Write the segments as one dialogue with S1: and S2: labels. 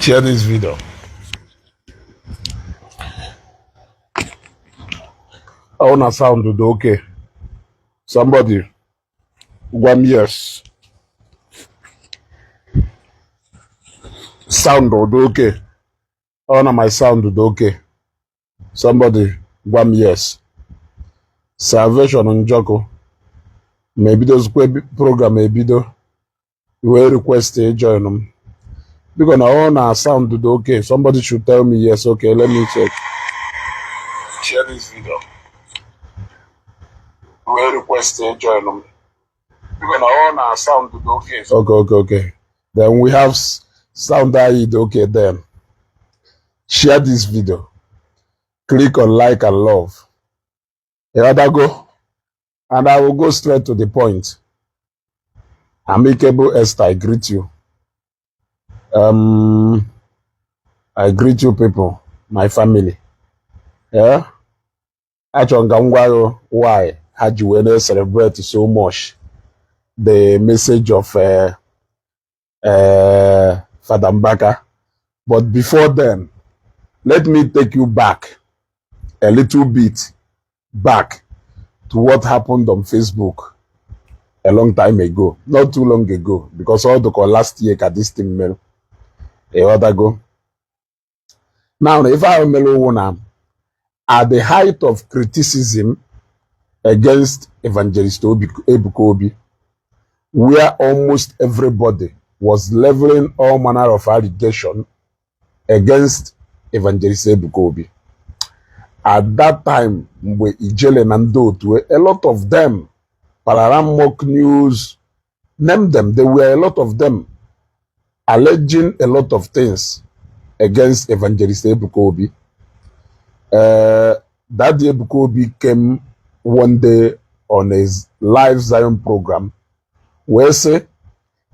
S1: Share this video. Ọ na sound dị okay. Somebody gwa m yes. Sound dị okay. Ọ na my sound dị okay. Somebody gwa m yes. Salvation Njọkụ ma ebidozikwa program ebido wee request join m. Biko na ọ na sound dị okay. Somebody should tell me yes. Okay, let me check. Share this video. Wee request join m. Biko na ọ na sound dị okay. Okay. Then we have sound anyị dị okay then. Share this video. Click on like and love. Ịghọtago? And I will go straight to the point. Amicable Esther, I greet you. I greet you people, my family. Yeah? Achọrọ m ka m gwa gị why ha ji wee na-celebrate so much the message of Father Mbaka. But before then, let me take you back a little bit back to what happened on Facebook a long time ago. Not too long ago, because all the last year ka this thing mere. Ịghọtago? Now, if I mere wụ na at the height of criticism against Evangelist Ebuka Obi, where almost everybody was leveling all manner of allegation against Evangelist Ebuka Obi. At that time, mgbe Ijele na ndị otu, a lot of them, Pararamok News, name them, there were a lot of them alleging a lot of things against Evangelist Ebuka Obi. Daddy Ebuka Obi came one day on his live Zion program wee sị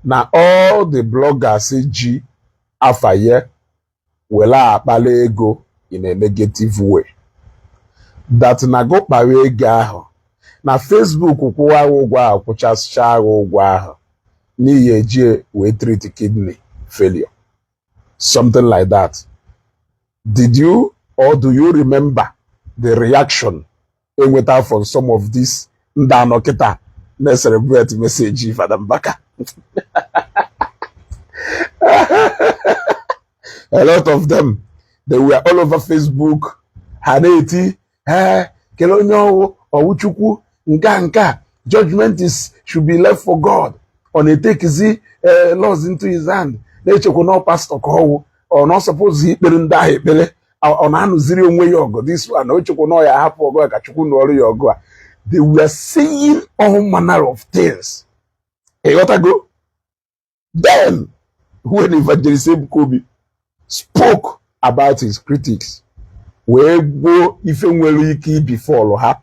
S1: na all the bloggers ji afa ya were akpala ego in a negative way, that na go kpawa ego ahụ na Facebook kwụwa ha ụgwọ ahụ, kwụchasịcha ha ụgwọ ahụ n'ihi eji wee treat kidney failure, something like that. Did you or do you remember the reaction enweta from some of these ndị anọ kịta na-celebrate message Fada Mbaka? A lot of them, they were all over Facebook, ha na-eti, ee, kele onye ọwụ ọwụ Chukwu nke a nke a, judgment is should be left for God. Ọ na-etekizi laws into his hand, na-echekwa na ọ pastọ ka ọwụ, ọ na suppose ikpere ndị ahụ ekpere, ọ na-anụziri onwe ya ọgụ. This one, o chekwa na ọ ya ahapụ ọgụ a ka Chukwu nụọrọ ya ọgụ a. They were saying all manner of things. Ịghọtago? Then when Evangelist Ebuka Obi spoke about his critics, wee gwuo ife nwere ike ibifọlụ ha,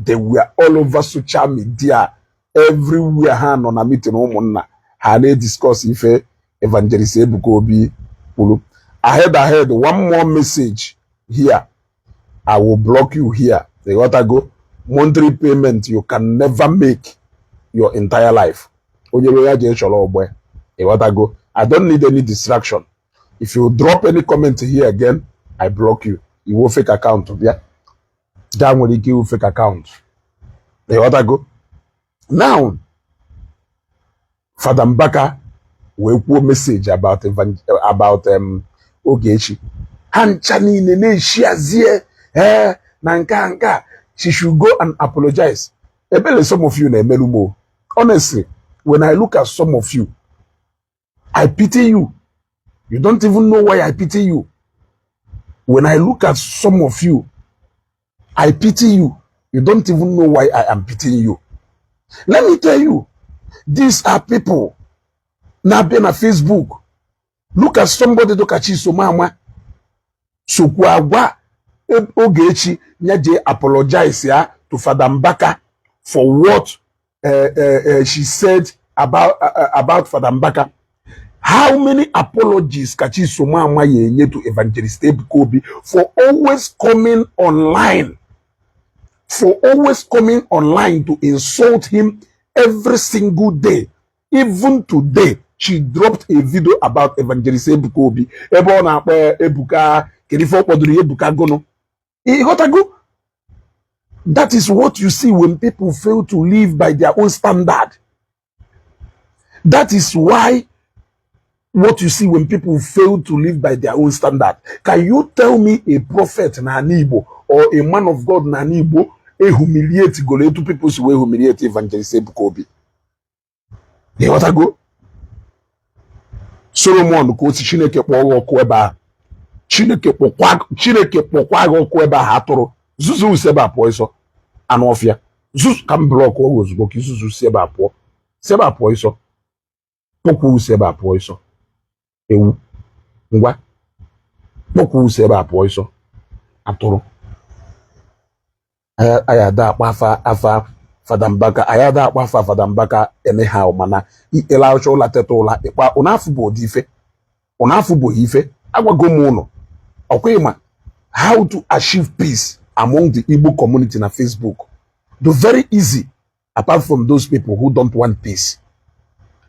S1: they were all over social media everywhere. Ha nọ na meeting ụmụnna ha na-ediscuss ife Evangelist Ebuka Obi kwuru. Ahead ahead, one more message here, I will block you here. Ịghọtago? Monthly payment you can never make your entire life. Onye ruo ya jee chọrọ ọgbọ. Ịghọtago? I don't need any distraction. If you drop any comment here again, I block you. Iwo fake account bịa gaa nwere ike iwu fake account. Ịghọtago? Now, Fada Mbaka wee kwuo message about Ogechi. Ha ncha niile na-eshiazie, ee, na nke a nke a, she should go and apologize. Ebele some of you na-emerụ m o. Honestly, when I look at some of you, I pity you. You don't even know why I pity you. When I look at some of you, I pity you. You don't even know why I am pitying you. Let me tell you, these are people na-abịa na Facebook. Look at somebody dịka Chisom Ama sokwu agwa Ogechi ya jee apologize ya to Fada Mbaka for what she said about Fada Mbaka. How many apologies ka Chisom Ama ya enye to Evangelist Ebuka Obi for always coming online, for always coming online to insult him every single day? Even today, She dropped a video about Evangelist Ebuka Obi ebe ọ na-akpọ ya Ebuka. Kedu ife ọ kpọdoro ya? Ebuka gụnụ? Ịghọtago? That is what you see when people fail to live by their own standard. That is why what you see when people fail to live by their own standard. Can you tell me a prophet na ala Igbo or a man of God na ala Igbo e humiliate golo etu people si wee humiliate Evangelist Ebuka Obi? Ịghọtago? Solomon, ka o si Chineke kpọọ gị ọkụ ebe ahụ. Chineke kpọkwa gị ọkụ ebe ahụ. Atụrụ zuzu, si ebe a pụọ ịsọ anụ ọfịa. Zuzu ka m block ọgwụ ozugbo ka izuzu si ebe a pụọ, si ebe a pụọ ịsọ. Kpọkwu, si ebe a pụọ ịsọ. Ewu ngwa, kpọkwu, si ebe a pụọ ịsọ. Atụrụ. Anyị ada akpa afa afa Fada Mbaka, anyị ada akpa afa Fada Mbaka anyhow, mana ịlacha ụla, teta ụla, ịkpa ụna afụ bụ ụdị ife ụna afụ bụ ife. Agwago m ụnụ ọkwa ịma how to achieve peace among the Igbo community na Facebook. The very easy, apart from those people who don't want peace.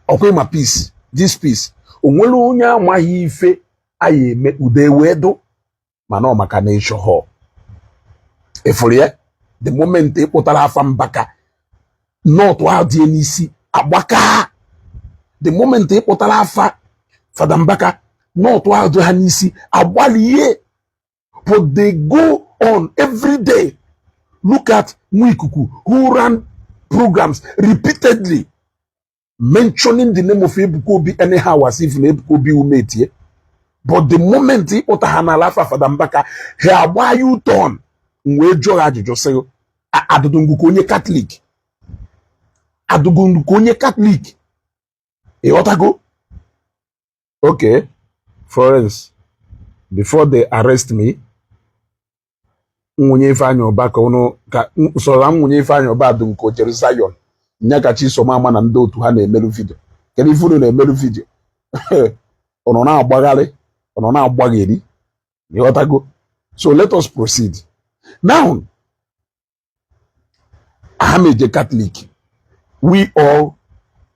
S1: Ọkwa ịma peace, this peace, o nwere onye amaghị ife anyị eme ude wee dụ, mana ọ maka na ịchọ họ ịfụrụ ya. The moment ị kpụtara afa Mbaka, nọtụ ahụ dị n'isi agbaka. The moment ị kpụtara afa Fada Mbaka, nọtụ ahụ dị ha n'isi agbalie. But they go on every day. Look at Nwikuku, who ran programs repeatedly mentioning the name of Ebuka Obi anyhow, as if na Ebuka Obi umetie. But the moment ị kpụta ha n'ala afa Fada Mbaka, ha agba U-turn. M wee jụọ ha ajụjụ sị, adụdụ ka onye Katọlik, adụgụ ka onye Katọlik, ịghọtago? Okay, Florence, before they arrest me, nwunye Ifeanyị Ụba ka ụnụ ka sọrọ nwunye Ifeanyị Ụba dị nke ojere Zion nya ka Chisom ama na ndị otu ha na-emerụ video. Kedu ife unu na-emerụ video? Ụnụ na-agbagharị, ụnụ na-agbagheri, ịghọtago? So let us proceed now. Ahameje Catholic, we all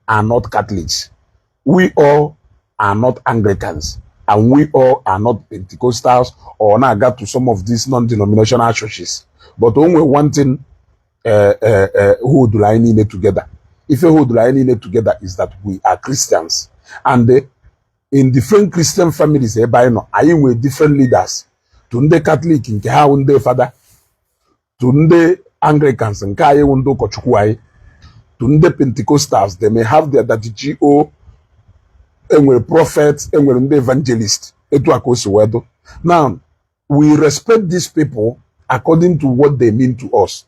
S1: are not Catholics, we all are not Anglicans, and we all are not Pentecostals or na-aga to some of these non-denominational churches. But only one thing hold anyị niile together. Ife hold anyị niile together is that we are Christians, and in different Christian families ebe anyị nọ, anyị nwere different leaders. To ndị Catholic, nke ha wụ ndị fada. To ndị Anglicans, nke anyị wụ ndị ụkọchukwu anyị. To ndị Pentecostals, they may have their Daddy G.O. Enwere prophet, enwere ndị evangelist. Etu a ka o si wee dụ. Now, we respect these people according to what they mean to us.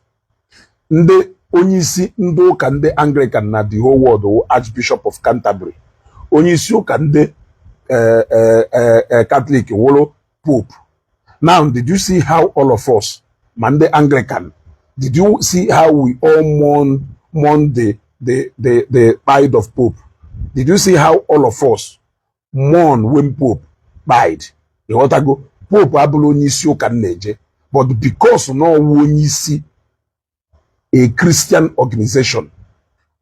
S1: Ndị onye isi ndị ụka ndị Anglican na the whole world wụ Archbishop of Canterbury. Onye isi ụka ndị Catholic wụrụ Pope. Now, did you see how all of us, ma ndị Anglican, did you see how we all mourn the pride of Pope? Did you see how all of us mourn when Pope died? Ịghọtago? Pope abụrụ onye isi ụka m na-eje, but because na ọwụ onye isi a Christian organization,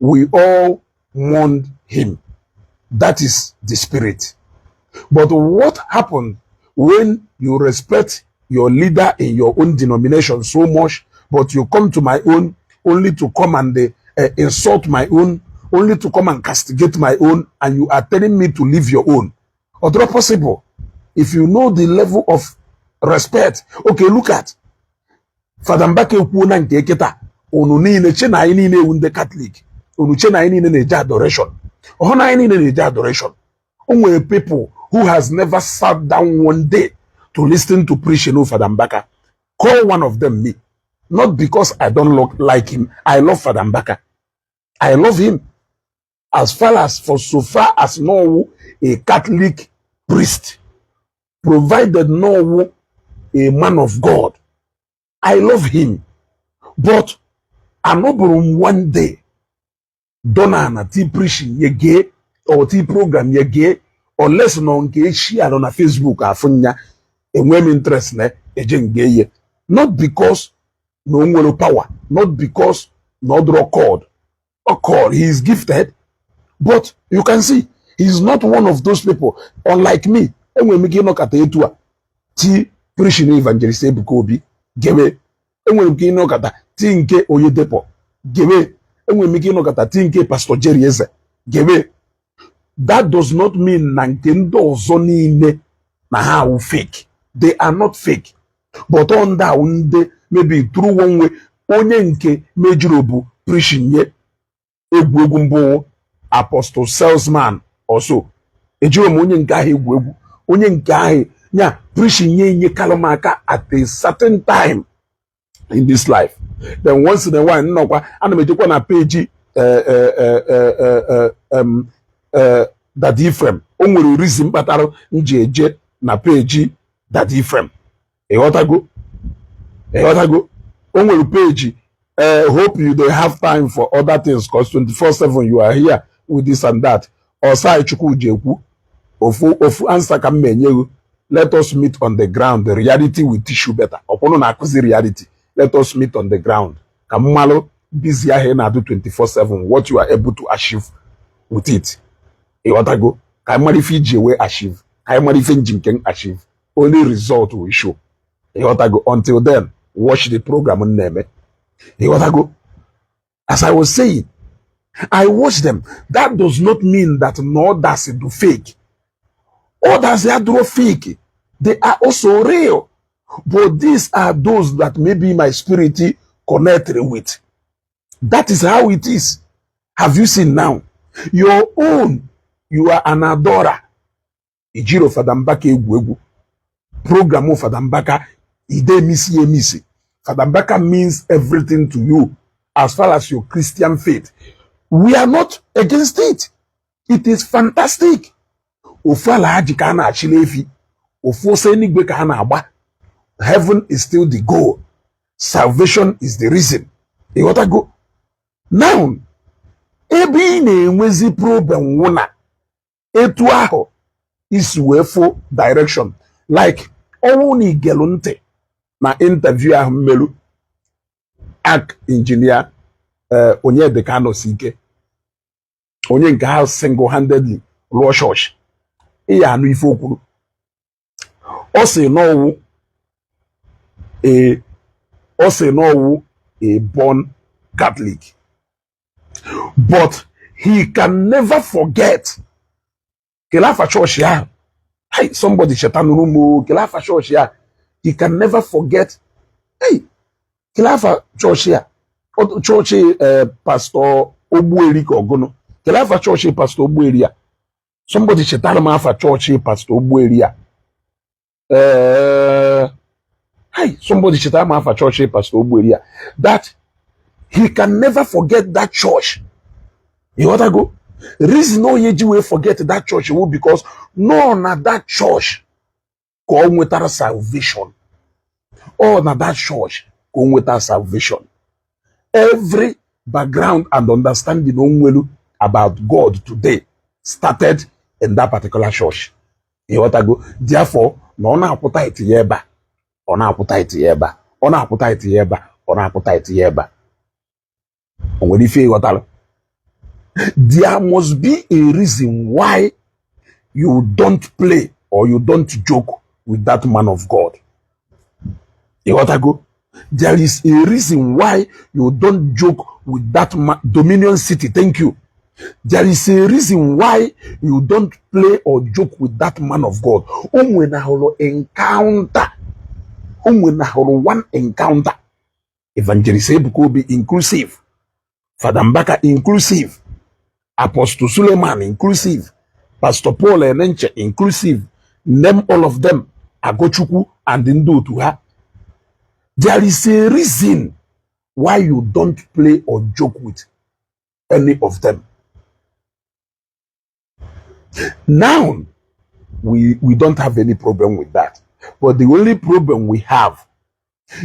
S1: we all mourned him. That is the spirit. But what happened when you respect your leader in your own denomination so much, but you come to my own only to come and insult my own, only to come and castigate my own, and you are telling me to leave your own? Although possible, if you know the level of respect. Okay, look at Fada Mbaka. Ekwuo na nke kịta, unu niile che na anyị niile ewu ndị Catholic, unu che na anyị niile na-eje adoration. Ọhụ na anyị niile na-eje adoration. O nwere people who has never sat down one day to listen to preaching of Fada Mbaka. Call one of them me. Not because I don't look like him. I love Fada Mbaka. I love him. As far as for so far as no a Catholic priest, provided no a man of God, I love him. But anọbụrụ m one day dọna na ti preaching ye gee or ti program ye gee, unless nọ nke echi anọ na Facebook afụ nya, enwe m interest na eje nge ye. Not because na o nwere power, not because na ọ dụrọ called or called. He is gifted, but you can see He is not one of those people. Unlike me, enwere m ike ịnọkọta etu a ti preaching Evangelist Ebuka Obi gebe. Enwere m ike ịnọkọta ti nke Oyedepo gebe. Enwere m ike ịnọkọta ti nke Pastor Jerry Eze gebe. That does not mean na nke ndị ọzọ niile na ha awụ fake. They are not fake, but ọ ndị awụ ndị maybe through one way. Onye nke mejuru bụ preaching nye egwu egwu mbụ, Apostle Salesman also, ejiro m onye nke ahụ egwu egwu. Onye nke ahụ nya preaching nye nyekalụ m aka at a certain time in this life. Then once in a while nnọkwa ana m ejekwa na page Daddy Ephraim. O nwere reason kpatara m ji eje na page Daddy Ephraim. Ịghọtago? Ịghọtago? O nwere page. Hope you dey have time for other things, 'cause 24/7 you are here with this and that. Osai Chukwu ji ekwu ofu ofu answer ka m ma-enye gị. Let us meet on the ground. The reality will teach you better. Ọkwụnụ na-akụzi reality. Let us meet on the ground ka m malụ busy ahụ ị na-adụ 24/7, what you are able to achieve with it. Ịghọtago? Ka anyị mara ife iji ewe achieve, ka anyị mara ife nji nke m achieve. Only result will show. Ịghọtago? Until then, watch the program m na-eme. Ịghọtago? As I was saying, I watch them. That does not mean that no others do fake. Others are fake. They are also real, but these are those that maybe my spirit connected with. That is how it is. Have you seen now your own? You are an adorer. Ijiro Fada Mbaka egwu egwu. Program Fada Mbaka, ide emisi emisi. Fada Mbaka means everything to you as far as your Christian faith. We are not against it. It is fantastic. Ofu ala ji ka a na-achịla efi, ofu ose eluigwe ka a na-agba. Heaven is still the goal. Salvation is the reason. Ịghọtago? Now, ebe ị na-enwezi problem nwụ na etu ahụ isi wee fụ direction, like ọnwụ na igelu ntị na interview ahụ mmelu ak Engineer Onyedika Nọsike, onye nke ha single handedly rụọ chọọchị, ị ya anụ ife o kwuru. Ọ sị n'ọwụ a ọ sị n'ọwụ a born Catholic, but he can never forget. Kele afa chọọchị ahụ. Hey, somebody cheta nụrụ m o. Kele afa chọọchị ahụ. He can never forget. Hey, kele afa chọọchị a. Chọọchị Pastor Ogbueri ka ọgụnụ. Kele afa chọọchị Pastor Ogbueri a. Somebody chetara m afa chọọchị Pastor Ogbueri a. Hey, somebody chetara m afa chọọchị Pastor Ogbueri a. That he can never forget that church. Ịghọtago? Reason onye ji wee forget that church wu because nọ na that church ka ọ nwetara salvation. Ọ na that church ka o nwetara salvation. Every background and understanding o nwelu about God today started in that particular church. Ịghọtago? Therefore, na ọ na-akwụta iti ya ebe a, ọ na-akwụta iti ya ebe a, ọ na-akwụta iti ya ebe a, ọ na-akwụta iti ya ebe a. O nwere ife ịghọtara? There must be a reason why you don't play or you don't joke with that man of God. Ịghọtago? There is a reason why you don't joke with that man. Dominion City, thank you. There is a reason why you don't play or joke with that man of God. O nwenahụrụ encounter. O nwenahụrụ one encounter. Evangelist Ebuka Obi inclusive. Father Mbaka inclusive. Apostle Suleman inclusive. Pastor Paul Enenche inclusive. Name all of them. Agochukwu and ndị otu ha. There is a reason why you don't play or joke with any of them. Now, we don't have any problem with that. But the only problem we have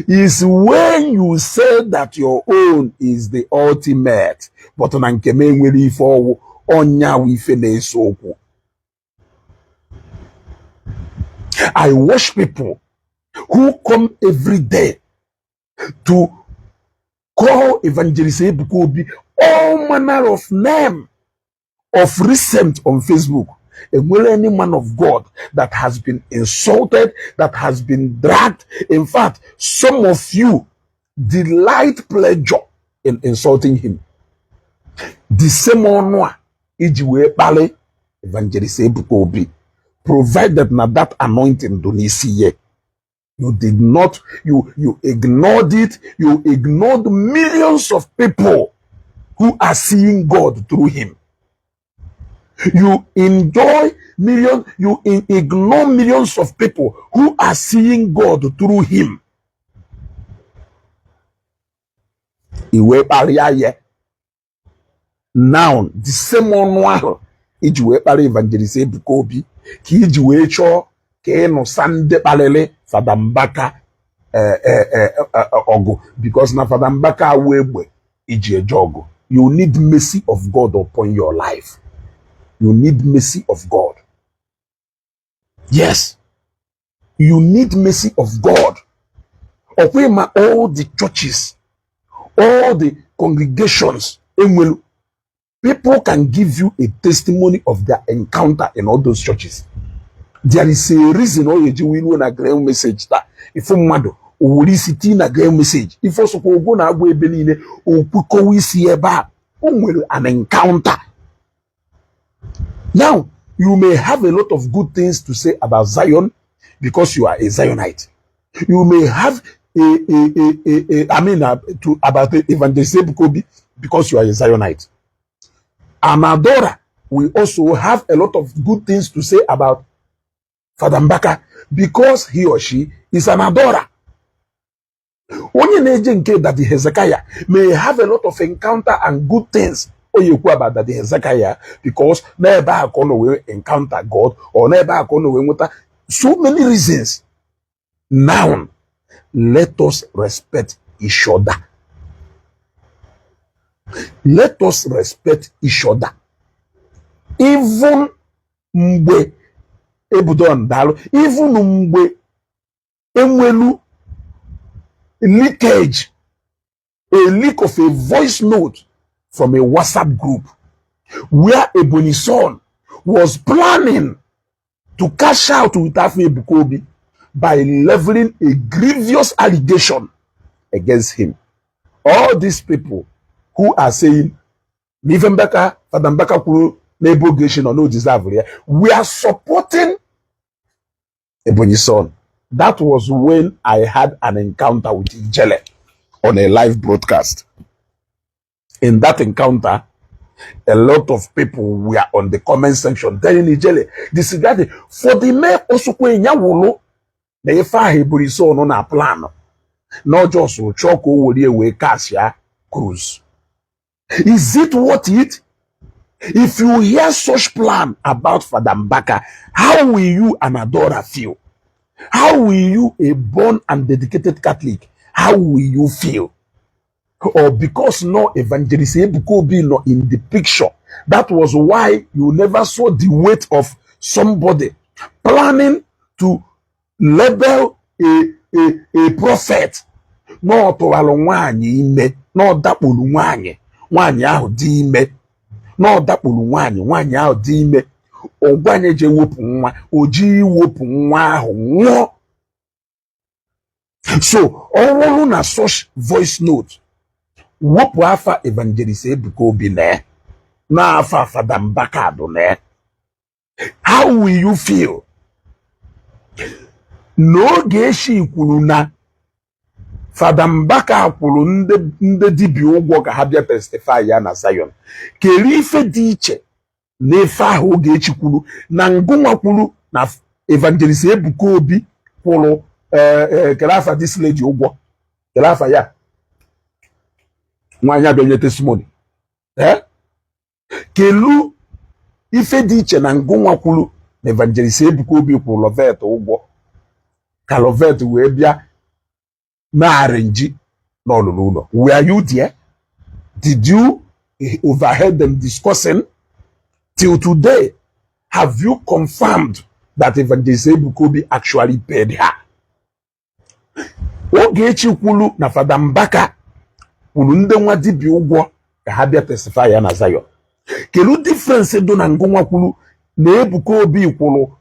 S1: is when you say that your own is the ultimate, but na nke m enwere ife ọwụ ọnya wụ ife na-ese okwu. I watch people who come every day to call Evangelist Ebuka Obi all manner of name. Of recent on Facebook, enwere any man of God that has been insulted, that has been dragged? In fact, some of you delight pleasure in insulting him. The same ọnụ a iji wee kpali Evangelist Ebuka Obi, provided na that anointing dị n'isi ya, you did not, you ignored it. You ignored millions of people who are seeing God through him. You enjoy millions, you ignore millions of people who are seeing God through him. I wee kparịa ya. Now, the same ọnụ ahụ iji wee kparịa Evangelist Ebuka Obi ka iji wee chọọ ka ịnụsa ndị kparịrị Fada Mbaka ọgụ, because na Fada Mbaka awụ egbe iji eje ọgụ. You need mercy of God upon your life. You need mercy of God. Yes, you need mercy of God. Ọkwa ma all the churches, all the congregations enwelu, people can give you a testimony of their encounter in all those churches. There is a reason ọ ga-eji wee na Grail Message taa, ifu mmadụ o were isi tii na Grail Message, ife ọsọkwa ogwo na-agwa ebe niile okwukọwa isi ebe a o nwere an encounter. Now, you may have a lot of good things to say about Zion because you are a Zionite. You may have a I mean, to about Evangelist Ebuka Obi because you are a Zionite. Amadora, we also have a lot of good things to say about Father Mbaka because he or she is an adorer. Onye na-eje nke Daddy Hezekiah may have a lot of encounter and good things o ekwu about Daddy Hezekiah because n'ebe a ka ọ nọ wee encounter God or n'ebe a ka ọ nọ wee nweta so many reasons. Now, let us respect each other. Let us respect each other. Even mgbe ebudon daalụ, even mgbe enwelu leakage, a leak of a voice note from a WhatsApp group where Ebonyi Son was planning to cash out with Afa Ebuka Obi by leveling a grievous allegation against him. All these people who are saying na ife Mbaka, Fada Mbaka kwuru n'ebe Ogechi nọ no deserve ya, we are supporting Ebonyi Son. That was when I had an encounter with Ijele on a live broadcast. In that encounter, a lot of people were on the comment section telling Ijele, disregard for the men osokwe nyawulu na ife ahụ Ebonyi Son na plan na just chọọ ka o were wee cash ya cruise. Is it worth it? If you hear such plan about Father Mbaka, how will you, an adorer, feel? How will you, a born and dedicated Catholic, how will you feel? Or because no Evangelist Ebuka Obi no in the picture, that was why you never saw the weight of somebody planning to label a prophet na ọ tụwalụ nwaanyị ime, na ọ dakpuru nwaanyị, nwaanyị ahụ dị ime, na ọ dakpuru nwaanyị, nwaanyị ahụ dị ime, ọgwanye je wepụ nwa, o ji iwepụ nwa ahụ nwụọ. So ọ bụrụ na such voice note wepụ afa Evangelist Ebuka Obi na na afa Fada Mbaka dụ na, how will you feel? N'oge echi kwuru na Fada Mbaka kwụrụ ndị dibịa ụgwọ ka ha bịa testify ya na Zion, kere ife dị iche na ife ahụ Ogechi kwuru na ngụnwa kwuru na Evangelist Ebuka Obi kwụrụ kere afa this lady ụgwọ, kere afa ya nwaanyị abịa nye testimony, kelu ife dị iche na ngụnwa kwuru na Evangelist Ebuka Obi kwụrụ Lovet ụgwọ ka Lovet wee bịa na-arrange n'ọlụlụ ụlọ? Were you there? Did you overheard them discussing? Till today, have you confirmed that Evangelist Ebuka Obi actually paid her? Ogechi kwulu na Fada Mbaka kwuru ndị nwa dibịa ụgwọ ka ha bịa testify ya na Zion. Kedu difference dị na ngụnwa kwuru na Ebuka Obi kwụrụ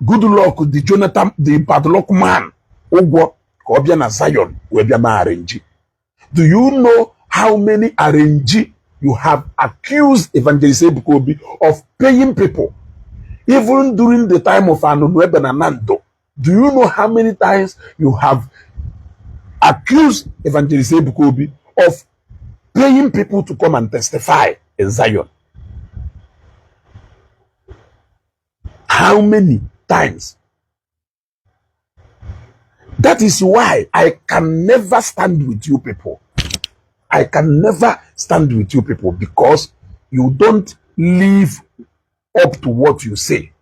S1: Goodluck, the Jonathan, the bad luck man, ụgwọ ka ọ bịa na Zion wee bịa mee arrange? Do you know how many arrange you have accused Evangelist Ebuka Obi of paying people? Even during the time of Anunuebe na Nando, do you know how many times you have accused Evangelist Ebuka Obi of paying people to come and testify in Zion? How many times? That is why I can never stand with you people. I can never stand with you people because you don't live up to what you say.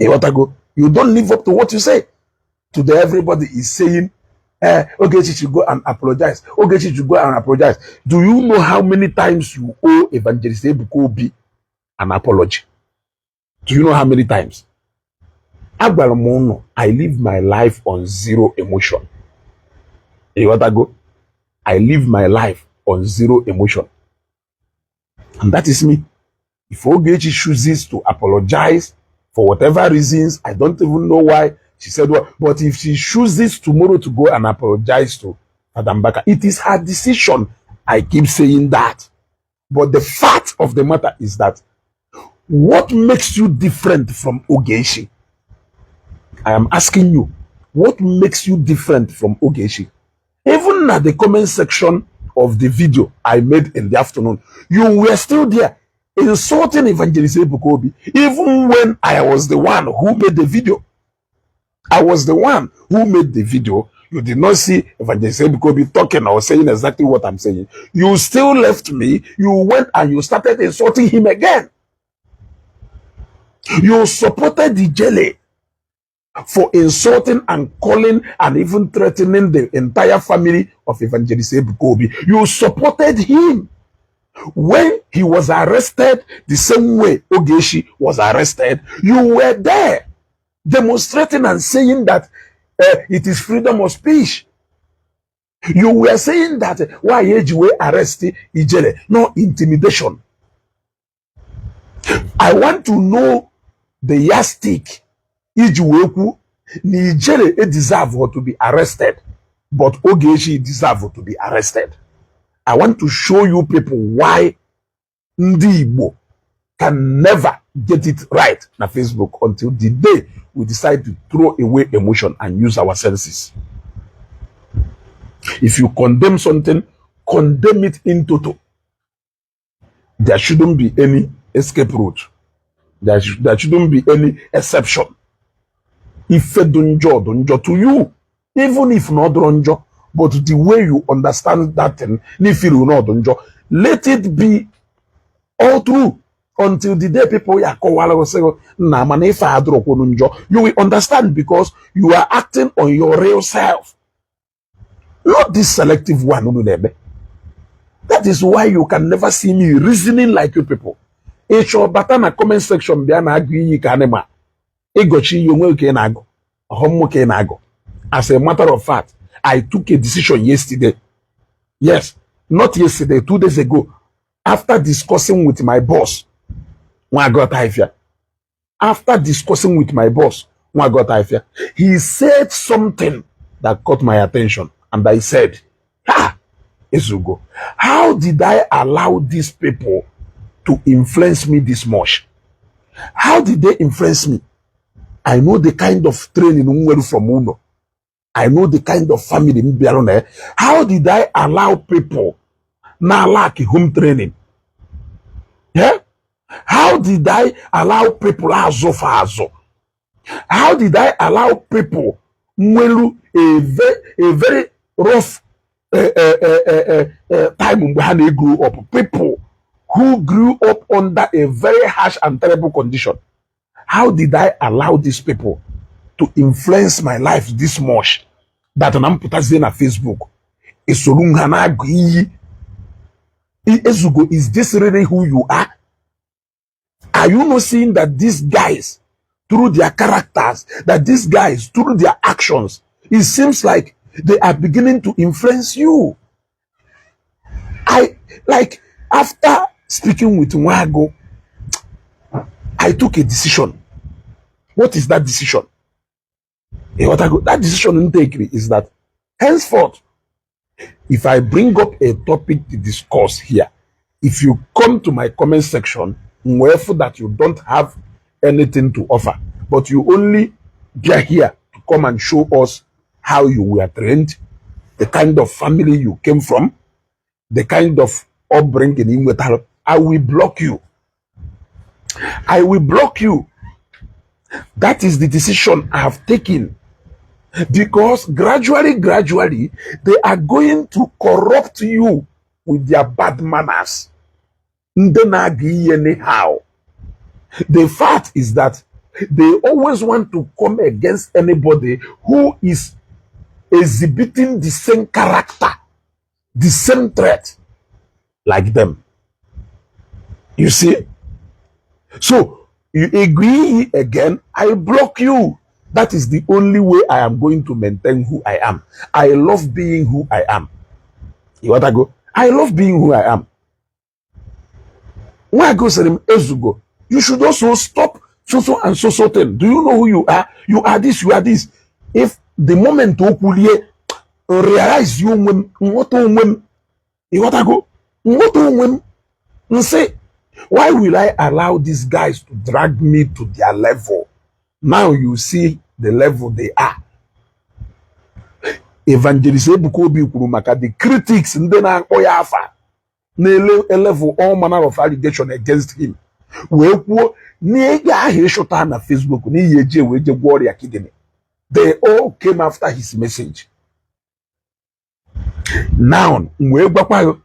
S1: Ịghọtago? You don't live up to what you say. Today, everybody is saying, "Ogechi should go and apologize. Ogechi should go and apologize." Do you know how many times you owe Evangelist Ebuka Obi an apology? Do you know how many times? Agwara m unu, I live my life on zero emotion. Ịghọtago? I live my life on zero emotion. And that is me. If Ogechi chooses to apologize for whatever reasons, I don't even know why she said what, but if she chooses tomorrow to go and apologize to Father Mbaka, it is her decision. I keep saying that. But the fact of the matter is that what makes you different from Ogechi? I am asking you, what makes you different from Ogechi? Even at the comment section of the video I made in the afternoon, you were still there insulting Evangelist Ebuka Obi, even when I was the one who made the video. I was the one who made the video. You did not see Evangelist Ebuka Obi talking or saying exactly what I'm saying. You still left me. You went and you started insulting him again. You supported the jelly for insulting and calling and even threatening the entire family of Evangelist Ebuka Obi. You supported him when he was arrested the same way Ogechi was arrested. You were there demonstrating and saying that it is freedom of speech. You were saying that why eji wee arrest Ijele, no intimidation. I want to know the yardstick iji wee kwu na Ijele e deserve to be arrested, but Ogechi deserve to be arrested. I want to show you people why ndị Igbo can never get it right na Facebook until the day we decide to throw away emotion and use our senses. If you condemn something, condemn it in toto. There shouldn't be any escape route. There shouldn't be any exception. Ife dị njọ dị njọ to you, even if not dị njọ, but the way you understand that thing, n'ifiru not dị njọ, let it be all true until the day people ya akọwara gị sị gị, nna, mana ife a adịrọkwunu njọ. You will understand because you are acting on your real self, not this selective one unu na-eme. That is why you can never see me reasoning like you people. Ịchọ bata na comment section bịa na-agụ iyi ka anịma ịgọchi iyi onwe ka ị na-agụ ọghọm ka ị na-agụ. As a matter of fact, I took a decision yesterday, yes, not yesterday, 2 days ago, after discussing with my boss Nwagọta. After discussing with my boss Nwagọta, he said something that caught my attention and I said, "Ah, Ezugo, how did I allow these people to influence me this much? How did they influence me?" I know the kind of training m nwere from ụlọ. I know the kind of family m bịara na ya. How did I allow people na lack home training? Yeah? How did I allow people azụ fa azụ? How did I allow people nwelu a very rough time mgbe ha na-grow up? People who grew up under a very harsh and terrible condition. How did I allow these people to influence my life this much that na m pụtazie na Facebook esoro m ha na-agụ iyi? Ezugo, is this really who you are? Are you not seeing that these guys, through their characters, that these guys, through their actions, it seems like they are beginning to influence you? I like after Speaking with Nwago, I took a decision. What is that decision? Ịghọtago? That decision m take is that henceforth, if I bring up a topic to discuss here, if you come to my comment section, wherefore that you don't have anything to offer, but you only get here to come and show us how you were trained, the kind of family you came from, the kind of upbringing ị nwetara, I will block you. I will block you. That is the decision I have taken. Because gradually, gradually, they are going to corrupt you with their bad manners. Ndị na-aga ihe anyhow. The fact is that they always want to come against anybody who is exhibiting the same character, the same trait like them. You see? So, you agree again, I block you. That is the only way I am going to maintain who I am. I love being who I am. You want to go? I love being who I am. Nwago sịrị m, "Ezugo, you should also stop so so and so so thing. Do you know who you are? You are this, you are this." If the moment o kwulie, realize onwe m, nghọta onwe m, ịghọtago, nghọta onwe m, nsị, why will I allow these guys to drag me to their level? Now you see the level they are. Evangelist Ebuka Obi kwuru maka the critics, ndị na-akpọ ya afa, na-ele level all manner of allegation against him, wee kwuo na ego ahụ ịchụta na Facebook n'ihi eji wee je gwọọ ọrịa kidney. They all came after his message. Now m wee gwakwa ya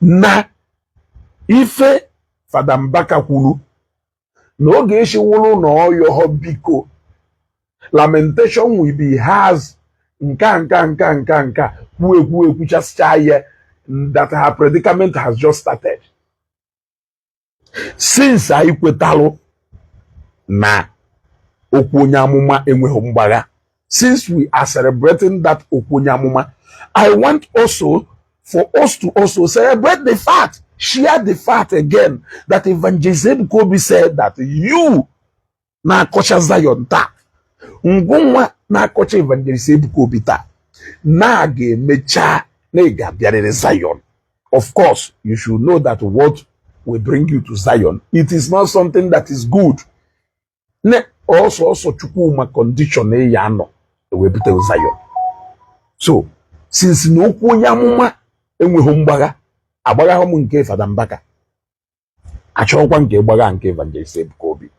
S1: na ife Fada Mbaka kwuru na oge echiwụrụ na ọyọhọ biko, lamentation will be has nka nka nka nka nka kwu ekwu ekwuchasịcha ya that her predicament has just started. Since anyị kwetalụ na okwu onye amụma enweghị mgbagha, since we are celebrating that okwu onye amụma, I want also for us to also celebrate the fact, share the fact again that Evangelist Ebuka Obi said that you na-akọcha Zion taa, ngwụnwa na-akọcha Evangelist Ebuka Obi taa, na ga-emecha na ị ga-abịarịrị Zion. Of course, you should know that what will bring you to Zion, it is not something that is good. Ne ọsọ ọsọ Chukwuma condition ya anọ ewepụta Zion. So since na okwu onye amụma enweghị mgbagha, agbaghahụ m nke Fada Mbaka, achọghịkwa nke gbagha nke Evangelist Ebuka Obi.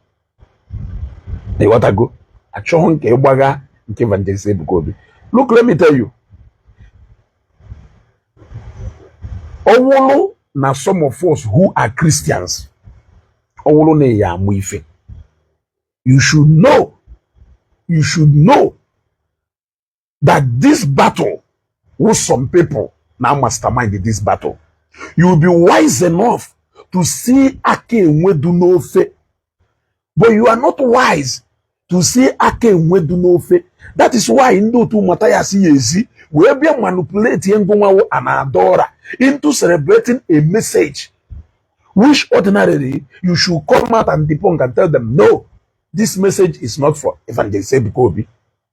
S1: Ịghọtago? Achọghị nke gbagha nke Evangelist Ebuka Obi. Look, let me tell you, ọwụlụ na some of us who are Christians, ọwụlụ na ya amụ ife, you should know, you should know that this battle with some people now mastermind this battle. You will be wise enough to see aka enwe du n'ofe, but you are not wise to see aka enwe du n'ofe. That is why ndị otu Mathias ya ezi wee bịa manipulate ngụnwawo an adora into celebrating a message which ordinarily you should come out and debunk and tell them, no, this message is not for Evangelist Ebuka Obi.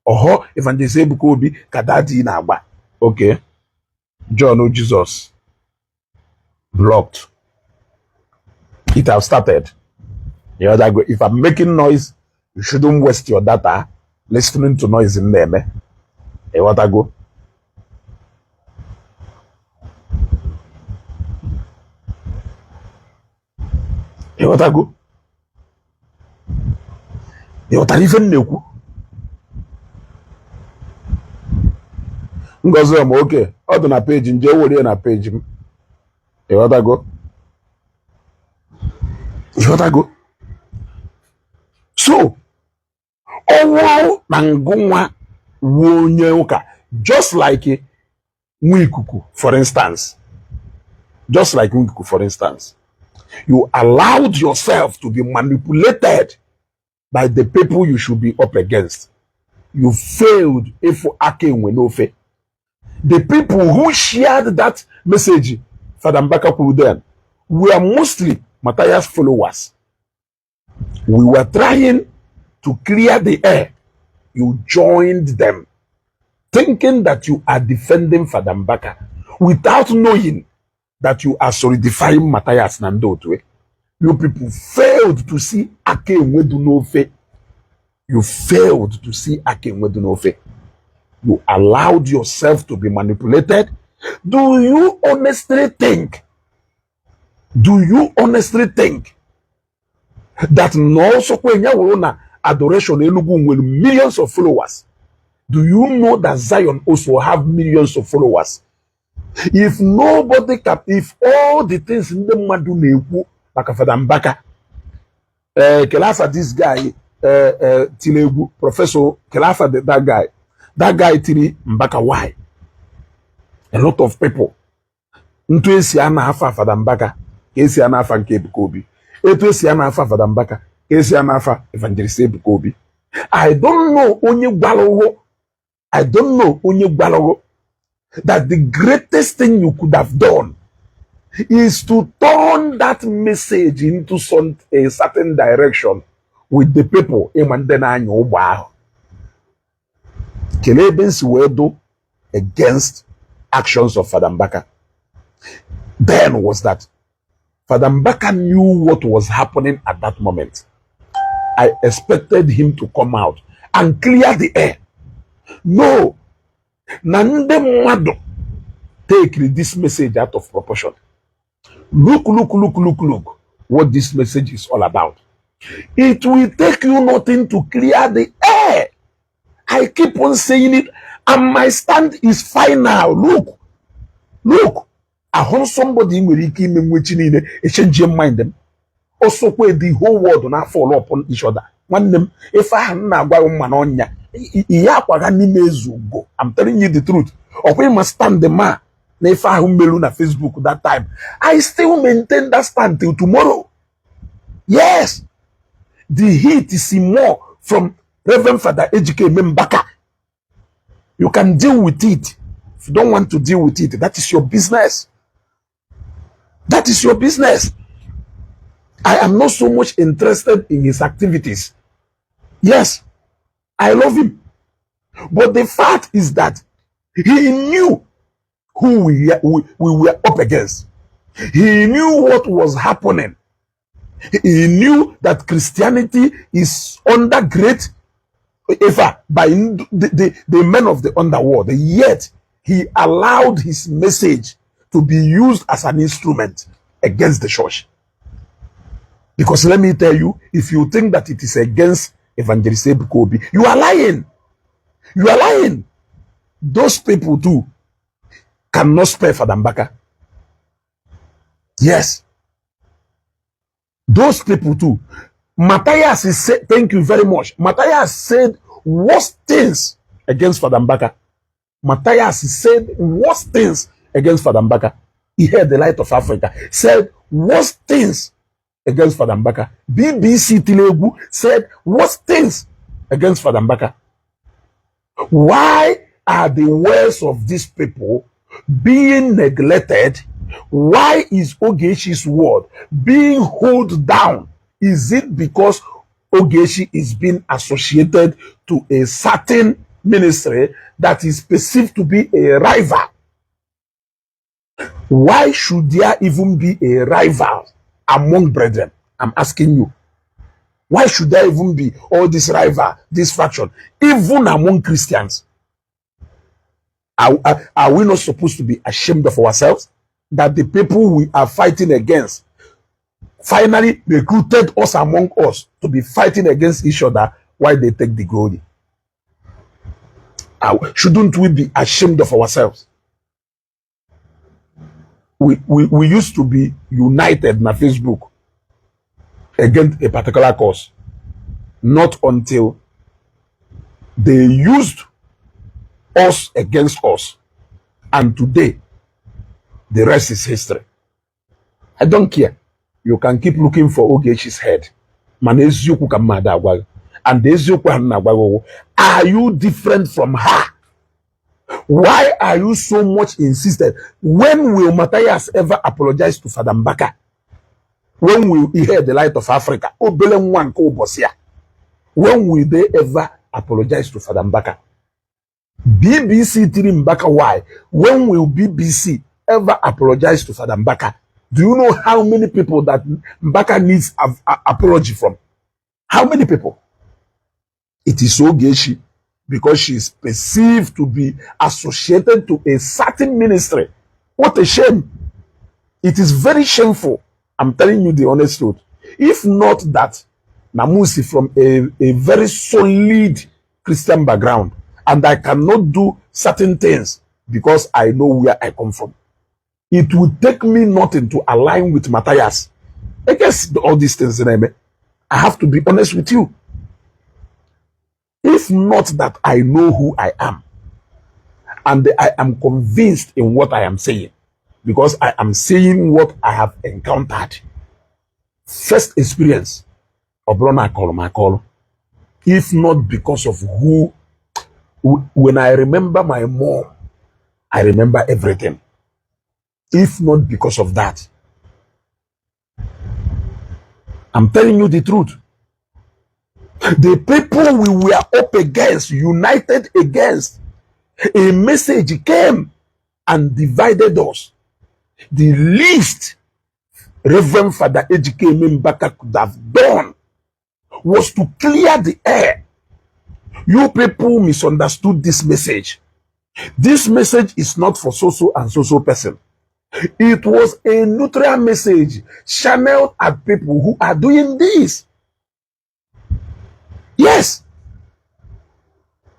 S1: Ọhọ Evangelist Ebuka Obi ka daddy na-agba. Okay, John Jesus blocked. It have started. The other go, if I'm making noise, you shouldn't waste your data listening to noise in na-eme. Ịghọtago? Ịghọtago? Ịghọtara ife m na-ekwu? Ngozi ọma oke ọ dị na peji nje were na peji m. Ịghọtago? Ịghọtago? So ọwụrụ na ngụnwa wuo onye ụka, just like nwa ikuku for instance, just like nwa ikuku for instance, you allowed yourself to be manipulated by the people you should be up against. You failed ịfụ aka enwe n'ofe. The people who shared that message Fada Mbaka kwuru then, were mostly Matthias followers. We were trying to clear the air. You joined them, thinking that you are defending Father Mbaka without knowing that you are solidifying Matthias na ndị otu. You people failed to see aka enwe dị n'ofe. You failed to see aka enwe dị n'ofe. You allowed yourself to be manipulated. Do you honestly think? Do you honestly think that n'ọsọkwa enye wụrụ na Adoration Enugu nwere millions of followers? Do you know that Zion also have millions of followers? If nobody can, if all the things ndị mmadụ na-ekwu maka Fada Mbaka, ee, kele afa this guy, ee, tiri egwu professor, kele afa that guy tiri Mbaka, why? A lot of people, ntu esi a na-afa Fada Mbaka ka esi a na-afa nke Ebuka Obi, etu esi a na-afa Fada Mbaka ka esi a na-afa Evangelist Ebuka Obi. I don't know onye gwara, I don't know onye gwara that the greatest thing you could have done is to turn that message into a certain direction with the people ịma ndị na-anya ụgbọ ahụ. Kelee ebe nsi wee do against actions of Fada Mbaka then was that Fada Mbaka knew what was happening at that moment. I expected him to come out and clear the air. No, na ndị mmadụ take this message out of proportion. Look, look, look, look, look what this message is all about. It will take you nothing to clear the air. I keep on saying it, and my stand is final. Look, look, ahụ somebody nwere ike ime nwechi niile echange mind m, ọsọkwa the whole world na fall upon each other. Nwanne m, ife ahụ m na-agwa gị mma n'ọnya ihe akwaga n'ime ezugo. I'm telling you the truth. Ọkwa ịma stand ma na ife ahụ melu na Facebook that time, I still maintain that stand till tomorrow. Yes, the heat is more from Reverend Father Ejike Mbaka. You can deal with it. If you don't want to deal with it, that is your business. That is your business. I am not so much interested in his activities. Yes, I love him. But the fact is that he knew who we were up against. He knew what was happening. He knew that Christianity is under great effort by the men of the underworld. Yet he allowed his message to be used as an instrument against the church. Because let me tell you, if you think that it is against Evangelist Ebuka Obi, you are lying. You are lying. Those people too cannot spare Father Mbaka. Yes. Those people too. Matthias is say, thank you very much. Matthias said worst things against Father Mbaka. Matthias said worst things against Father Mbaka. He heard the Light of Africa. Said worst things against Father Mbaka. BBC Tilegu said worst things against Father Mbaka. Why are the words of these people being neglected? Why is Ogechi's word being held down? Is it because Ogechi is being associated to a certain ministry that is perceived to be a rival? Why should there even be a rival among brethren? I'm asking you. Why should there even be all this rival, this faction, even among Christians? Are we not supposed to be ashamed of ourselves that the people we are fighting against finally recruited us among us to be fighting against each other while they take the glory? Shouldn't we be ashamed of ourselves? We used to be united na Facebook against a particular cause. Not until they used us against us. And today, the rest is history. I don't care. You can keep looking for Ogechi's head. Mana eziokwu ka mmadụ agwa gị. And eziokwu ahụ na-agwa gị wụ, are you different from her? Why are you so much insisted? When will Matthias ever apologize to Father Mbaka? When will ihe the Light of Africa, obele nwa nke ụbọchị a, when will they ever apologize to Father Mbaka? BBC tiri Mbaka, why? When will BBC ever apologize to Father Mbaka? Do you know how many people that Mbaka needs apology from? How many people? It is Ogechi, because she is perceived to be associated to a certain ministry. What a shame. It is very shameful. I'm telling you the honest truth. If not that na mụ si from a very solid Christian background, and I cannot do certain things because I know where I come from, it would take me nothing to align with Matthias. I guess all these things, I have to be honest with you. If not that I know who I am, and I am convinced in what I am saying, because I am saying what I have encountered. First experience, ọ bụrụ na akọrọ m akọrọ. If not because of who, when I remember my mom, I remember everything. If not because of that, I'm telling you the truth. The people we were up against, united against, a message came and divided us. The least Reverend Father Ejike Mbaka could have done was to clear the air. You people misunderstood this message. This message is not for so-so and so-so person. It was a neutral message channeled at people who are doing this. Yes,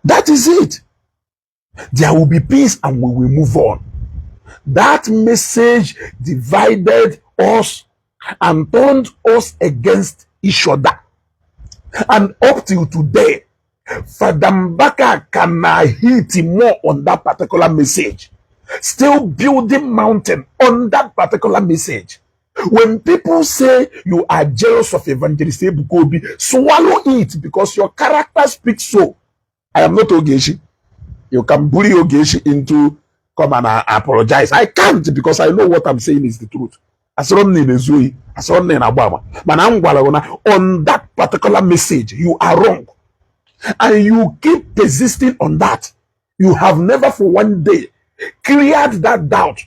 S1: that is it. There will be peace and we will move on. That message divided us and turned us against each other. And up till today, Father Mbaka can hit more on that particular message. Still building mountain on that particular message. When people say you are jealous of Evangelist Ebuka Obi, swallow it, because your character speaks so. I am not Ogechi. You can bully Ogechi into come and apologize. I can't, because I know what I'm saying is the truth. Asọrọ m na ị na-ezu ohi, asọrọ m na ị na-agba ama, mana m gwara gị na on that particular message you are wrong, and you keep persisting on that. You have never for one day cleared that doubt,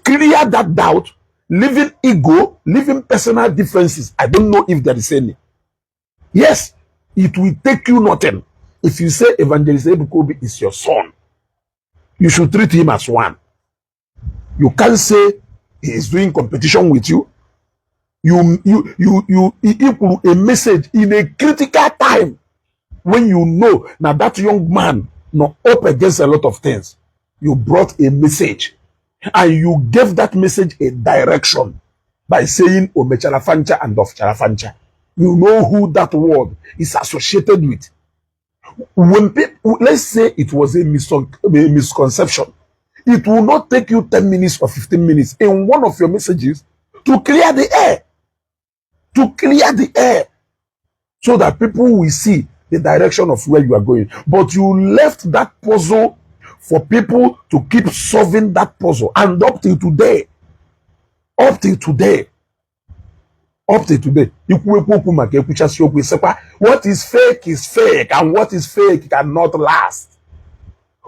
S1: cleared that doubt, leaving ego, leaving personal differences. I don't know if there is any. Yes, it will take you nothing. If you say Evangelist Ebuka Obi is your son, you should treat him as one. You can't say he is doing competition with you. You equal a message in a critical time when you know now that young man not up against a lot of things. You brought a message and you gave that message a direction by saying Omechara Fancha and Ofchara Fancha. You know who that word is associated with. When people, let's say it was a misconception, it will not take you 10 minutes or 15 minutes in one of your messages to clear the air. To clear the air so that people will see the direction of where you are going. But you left that puzzle for people to keep solving that puzzle. And up till today, up till today, up till today, ikwu ekwu okwu maka ekwuchasị okwu, ịsịkwa what is fake is fake and what is fake cannot last.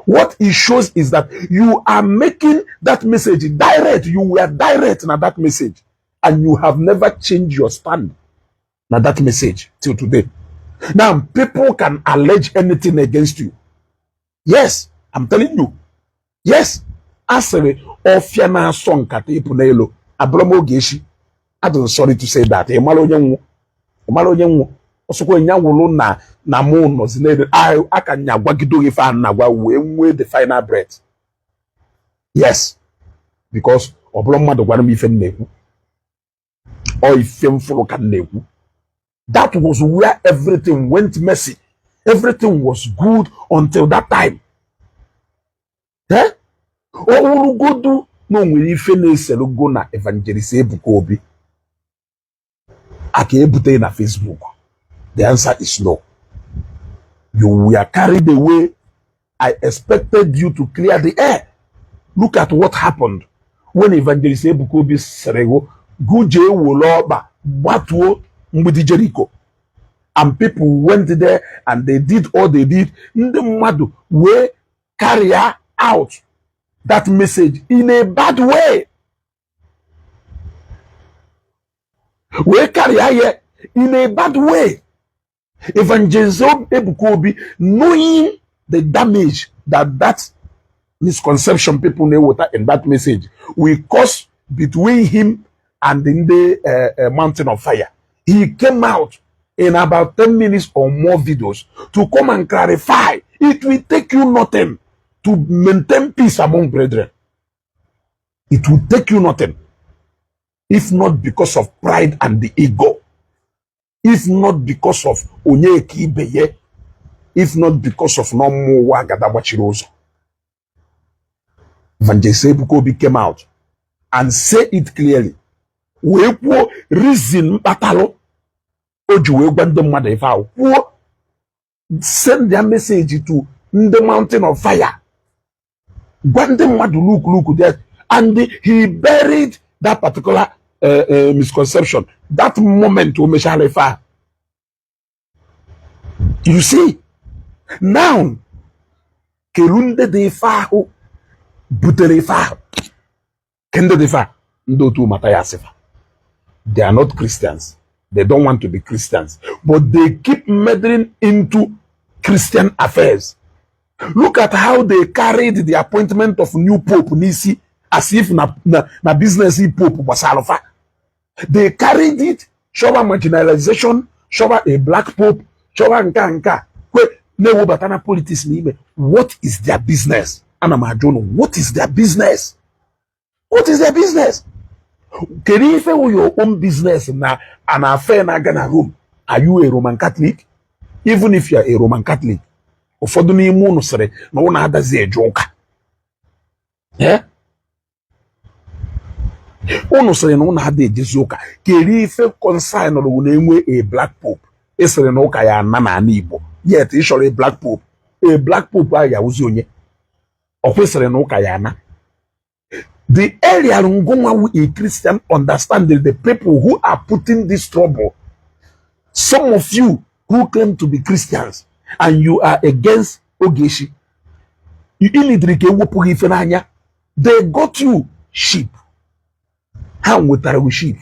S1: What it shows is that you are making that message direct. You were direct na that message, and you have never changed your stand na that message till today. Now, people can allege anything against you. Yes, I'm telling you. Yes, asịrị ọfịa na-asọ nkata ịpụ n'elu abụrụ m oge echi. I'm sorry to say that. Ị mara onye nwụ, ị mara onye nwụ ọsọkwa nya wụrụ na na mụ nọzi n'elu aka nya gwagido gị ife a na-agwa wee nwee the final breath. Yes, because ọ bụrụ mmadụ gwara m ife m na-ekwu, ọ ife m fụrụ ka m na-ekwu. That was where everything went messy. Everything was good until that time. Eh? Ọ wụrụgodu na o nwere ife na-eselugo na Evangelist Ebuka Obi aka ebute na Facebook. The answer is no. You were carried away. I expected you to clear the air. Look at what happened when Evangelist Ebuka Obi sịrị gị Gụ jee were ọkpa gbatuo mgbidi Jericho. And people went there and they did all they did. Ndị mmadụ wee carry out that message in a bad way, wee carry ya in a bad way. Evangelist Ebuka Obi, knowing the damage that that misconception people na-eweta in that message will cause between him and the Mountain of Fire, he came out in about 10 minutes or more videos to come and clarify. It will take you nothing to maintain peace among brethren. It will take you nothing. If not because of pride and the ego. If not because of onye ka ibe ya. If not because of na ọmụmụ ụwa agada gbachiri ụzọ. Evangelist Ebuka Obi came out and say it clearly. Wee kwuo reason mkpatalụ o ji wee gwa ndị mmadụ ife ahụ, kwuo, send their message to ndị Mountain of Fire, gwa ndị mmadụ, look, look there. And he buried that particular misconception that moment o mechara ife ahụ. You see now, kelu ndị dị ife ahụ butere ife ahụ, ke ndị dị ife a, ndị otu Mathias fa. They are not Christians. They don't want to be Christians, but they keep meddling into Christian affairs. Look at how they carried the appointment of new pope n'isi as if na business pope gbasara fa. They carried it, chọba marginalization, chọba a black pope, chọba nke a nke a kwe na-ewebata na politics n'ime. What is their business? Ana m ajụ unu, what is their business? What is their business? Kedu ife wụ your own business na an affair na-aga na Rome? Are you a Roman Catholic? Even if you are a Roman Catholic, ụfọdụ n'ime unu sịrị na ụnụ adazi eje ụka. Eh? Unu sịrị na ụnụ ada ejezi ụka. Kedu ife concern rụ na-enwe a black pope? Ị sịrị na ụka ya ana n'ala Igbo, yet ị chọrọ a black pope. A black pope ahụ ya wụzi onye ọ kwesịrị na ụka ya ana. The area ngụnwa wu a Christian, understand the people who are putting this trouble. Some of you who claim to be Christians and you are against Ogechi, you need ka ewepụ gị ife n'anya. They got you cheap. Ha nwetara gị cheap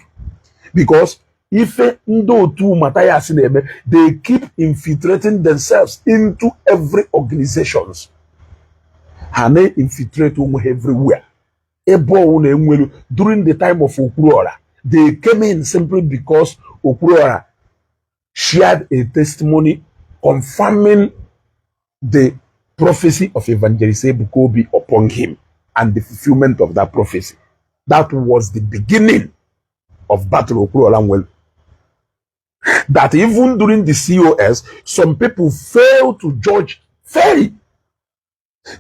S1: because ife ndị otu Mathias na-eme, they keep infiltrating themselves into every organizations. Ha na-infiltrate onwe ha everywhere ebe ọwụ na-enwelu. During the time of Okwuluora, they came in simply because Okwuluora shared a testimony confirming the prophecy of Evangelist Ebuka Obi upon him and the fulfillment of that prophecy. That was the beginning of battle Okwuluora nwelu. That even during the COS, some people failed to judge fairly.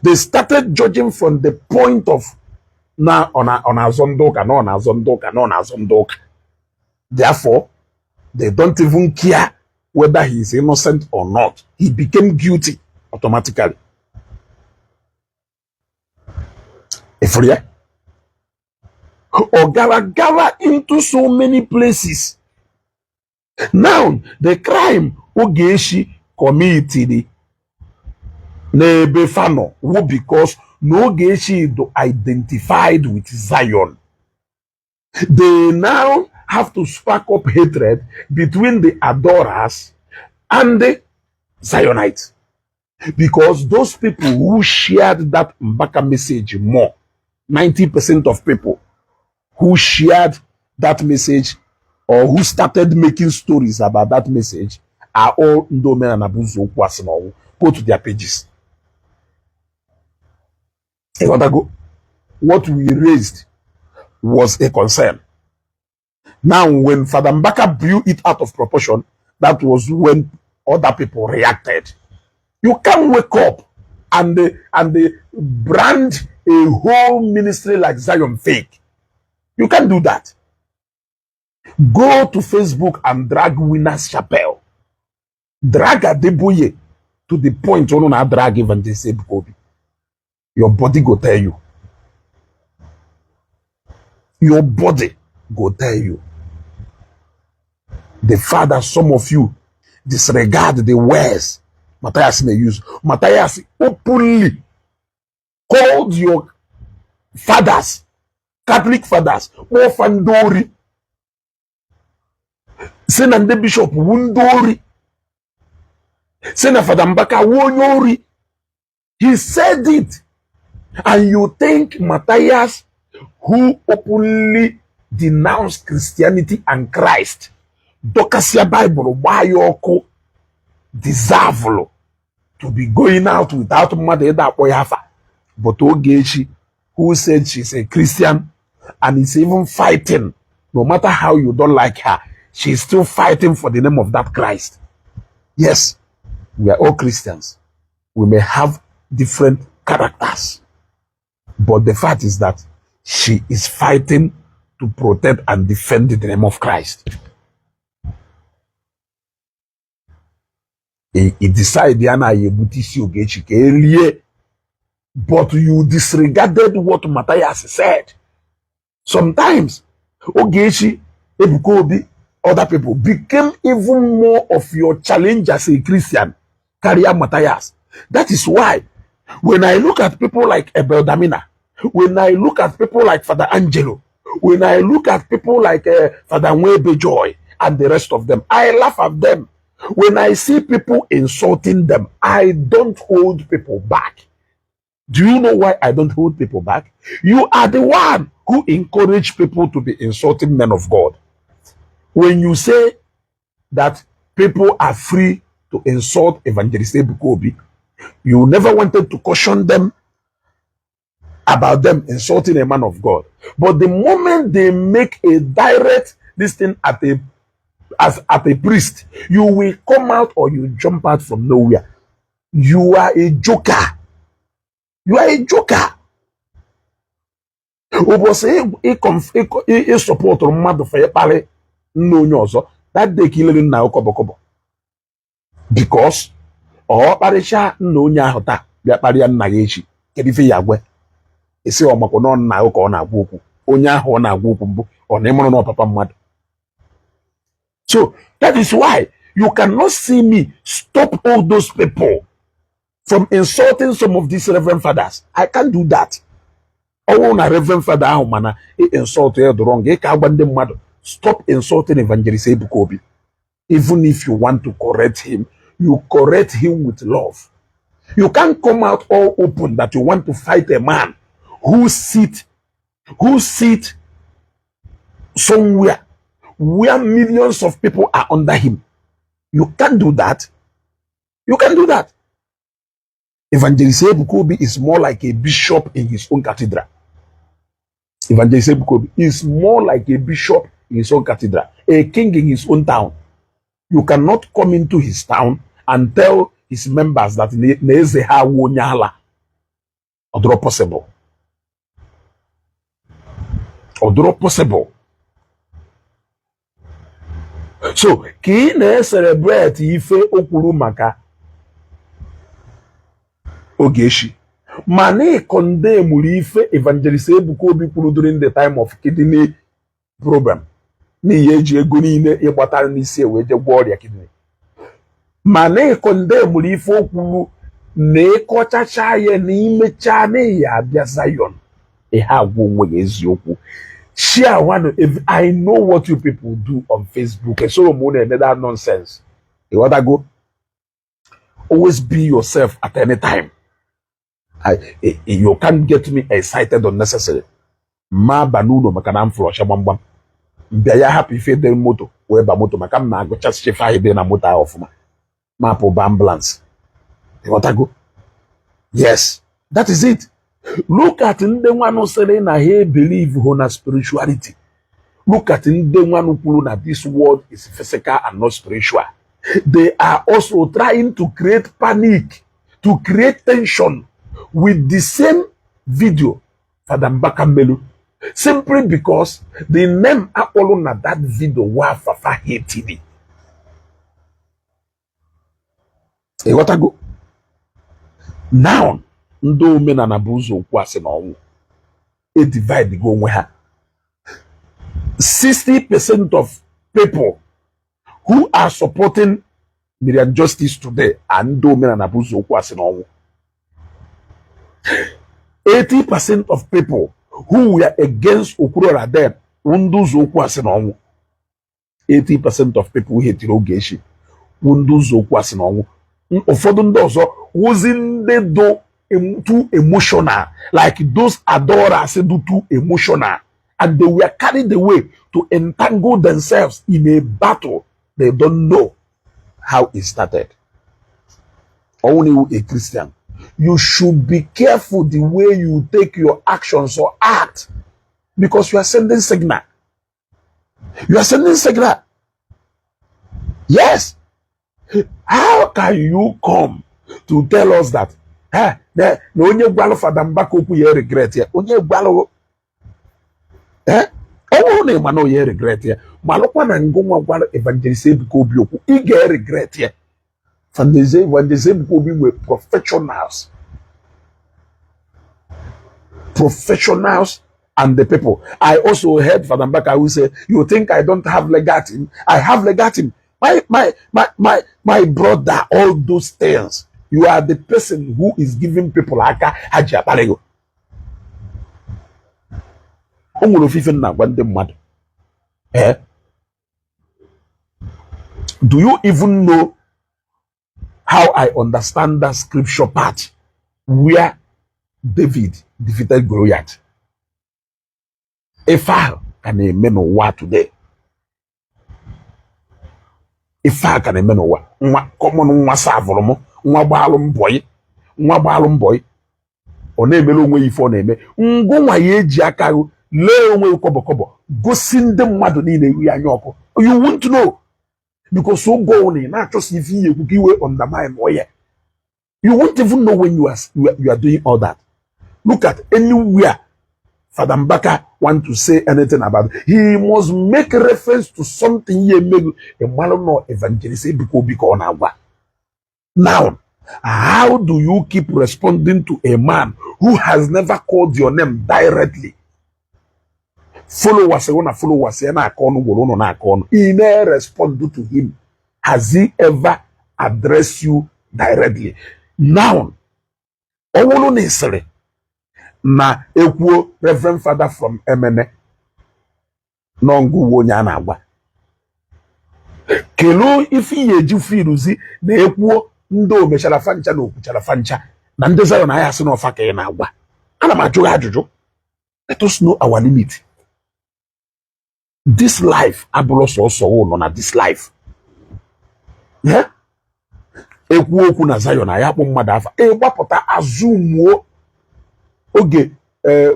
S1: They started judging from the point of na ọ na-azọ ndị ụka, na ọ na-azọ ndị ụka, na ọ na-azọ ndị ụka. Therefore, they don't even care whether he is innocent or not. He became guilty automatically. Ịfụrụ ya? Ọ gara gara into so many places. Now, the crime Ogechi committed n'ebe fa nọ wụ because na Ogechi do identified with Zion. They now have to spark up hatred between the adorers and the Zionites. Because those people who shared that Mbaka message more, 90% of people who shared that message or who started making stories about that message are all ndị omenala bụ ụzọ okwu asị na ọnwụ. Go to their pages. Ịghọtago? What we raised was a concern. Now, when Father Mbaka blew it out of proportion, that was when other people reacted. You can't wake up and brand a whole ministry like Zion fake. You can't do that. Go to Facebook and drag Winners Chapel. Drag Adeboye to the point unu na drag Evangelist Ebuka Obi. Your body go tell you. Your body go tell you. The fact that some of you disregard the words Matthias may use. Matthias openly called your fathers, Catholic fathers, kpọọ ndị ori, si na ndị bishọp wu ndị ori, si na Fada Mbaka wu onye ori. He said it. And you think Matthias, who openly denounced Christianity and Christ, dọkasịa Bible gbaa ya ọkụ, deserve to be going out without mmadụ ịda akpọ ya afa? But Ogechi, who said she's a Christian and is even fighting, no matter how you don't like her, she's still fighting for the name of that Christ. Yes, we are all Christians. We may have different characters, but the fact is that she is fighting to protect and defend the name of Christ. He decide ya na ya ebute isi Ogechi ka elie, but you disregarded what Matthias said. Sometimes Ogechi, Ebuka Obi, other people became even more of your challenge as a Christian karịa Matthias. That is why when I look at people like Abel Damina, when I look at people like Father Angelo, when I look at people like Father Nwebe Joy and the rest of them, I laugh at them. When I see people insulting them, I don't hold people back. Do you know why I don't hold people back? You are the one who encourage people to be insulting men of God. When you say that people are free to insult Evangelist Ebuka Obi, you never wanted to caution them about them insulting a man of God. But the moment they make a direct this thing at a priest, you will come out or you jump out from nowhere. You are a joker. You are a joker. Ụbọchị ịsupportụrụ mmadụ fa ịkparị nna onye ọzọ, that day ka ilere nna kọbọ kọbọ, because ọ kparịcha nna onye ahụ taa, bịa kparịa nna ya echi, kedu ife ya agwa esi? Ọmakwa nọ nna ahụ ka ọ na-agwa okwu, onye ahụ ọ na-agwa okwu mbụ ọ na ịmụrụ na papa mmadụ. So that is why you cannot see me stop all those people from insulting some of these reverend fathers. I can't do that. Ọnwụ na reverend father ahụ mana insult ya dị wrong, ị ka agwa ndị mmadụ, "Stop insulting Evangelist Ebuka Obi." Even if you want to correct him, you correct him with love. You can't come out all open that you want to fight a man who sit somewhere where millions of people are under him. You can't do that. You can't do that. Evangelist Ebuka Obi is more like a bishop in his own cathedral. Evangelist Ebuka Obi is more like a bishop in his own cathedral, a king in his own town. You cannot come into his town and tell his members that na eze ha awụ onye ala. Ọ dịrọ possible. Ọ dịrọ possible. So ka ị na-ecelebrate ife o kwuru maka Ogechi, mana ị condemnuru ife Evangelist Ebuka Obi kwuru during the time of kidney problem, n'ihi eji ego niile ịgbatara n'isi wee je gwọọ ọrịa kidney, mana ị condemnuru ife o kwuru na ịkọchacha ya na imechaa n'ihi abịa Zion. Ihe agwa onwe ya eziokwu. Share one. If I know what you people do on Facebook, esoro m unu eme that nonsense. Ịghọtago? Always be yourself at any time. You can't get me excited unnecessary. Ma ba n'ụlọ maka na m fụrụ ọcha gbamgbam mbịa ya hapụ ife dị moto wee ba moto maka m na-agụchasị ife ahụ dị na moto ahụ ọfụma mapụ ba ambulance. Ịghọtago? Yes, that is it. Look at ndị nwanụ sịrị na ha believe ho na spirituality. Look at ndị nwanụ kwuru na this world is physical and not spiritual. They are also trying to create panic, to create tension with the same video Father Mbaka melu, simply because the name akpọrọ na that video wa fafa hated. Ịghọtago? Now ndị omenala bụ ụzọ okwu asị na ọnwụ e divide go onwe ha. 60% of people who are supporting Miriam Justice today are ndị omenala bụ ụzọ okwu asị n'ọnwụ. 80% of people who were against Okwuluora then wụ ndị ụzọ okwu asị n'ọnwụ. 80% of people who hated Ogechi wụ ndị ụzọ okwu asị n'ọnwụ. Ụfọdụ ndị ọzọ wụzi ndị do too emotional, like those adorers do too emotional, and they were carried away to entangle themselves in a battle they don't know how it started. Only a Christian, you should be careful the way you take your actions or act, because you are sending signal. You are sending signal. Yes. How can you come to tell us that, eh, na onye gwalụ Fada Mbaka okwu ya regret ya, onye gwalụ, eh, ọ bụrụ na ị ma na onye regret ya, malụkwa na ngụnwa gwara Evangelist Ebuka Obi okwu, ị ga-regret ya. Evangelist Ebuka Obi nwere professionals, professionals and the people. I also heard Fada Mbaka who say, "You think I don't have legal team? I have legal team." My brother, all those things. You are the person who is giving people aka ha ji akparị gị. O nwere ofufe m na-agwa ndị mmadụ. Eh? Do you even know how I understand that scripture part where David defeated Goliath? Ife ahụ ka na-eme n'ụwa today. Ife a ka na-eme n'ụwa. Nwa common nwa savụrụ m, nwa gbaalụ mbọyị, nwa gbaalụ mbọyị. Ọ na-emere onwe ya ife ọ na-eme. Ngụnwa ya eji aka gị lee onwe gị kọbọ kọbọ, gosi ndị mmadụ niile ihu ya anya ọkụ. You won't know, because oge ọbụla ị na-achọsi ife ihe ekwu ka iwe undermine ya. You won't even know when you are doing all that. Look at anywhere Father Mbaka want to say anything about it, he must make reference to something ya emego ịmalụ nọ Evangelist Ebuka Obi ka ọ na-agwa. Now, how do you keep responding to a man who has never called your name directly? Followers na followers ya na-akọ ọnụ gwụrụ ụnụ na-akọ ọnụ. Ị na-respond to him. Has he ever addressed you directly? Now, ọ bụrụ na ị sịrị na ekwuo Reverend Father from Emene n'ọngụ uwe onye a na-agwa, kelee ife ihe eji firuzi na ekwuo ndị omechara fancha na okwuchara fancha na ndị Zion anya asị na ọfa ka ị na-agwa. Ana m ajụ gị ajụjụ. Let us know our limit. This life abụrụ sọsọ ụnọ na this life. Yeah? Ekwu okwu na Zion anyị akpọ mmadụ afa, ịgbapụta azụmuo oge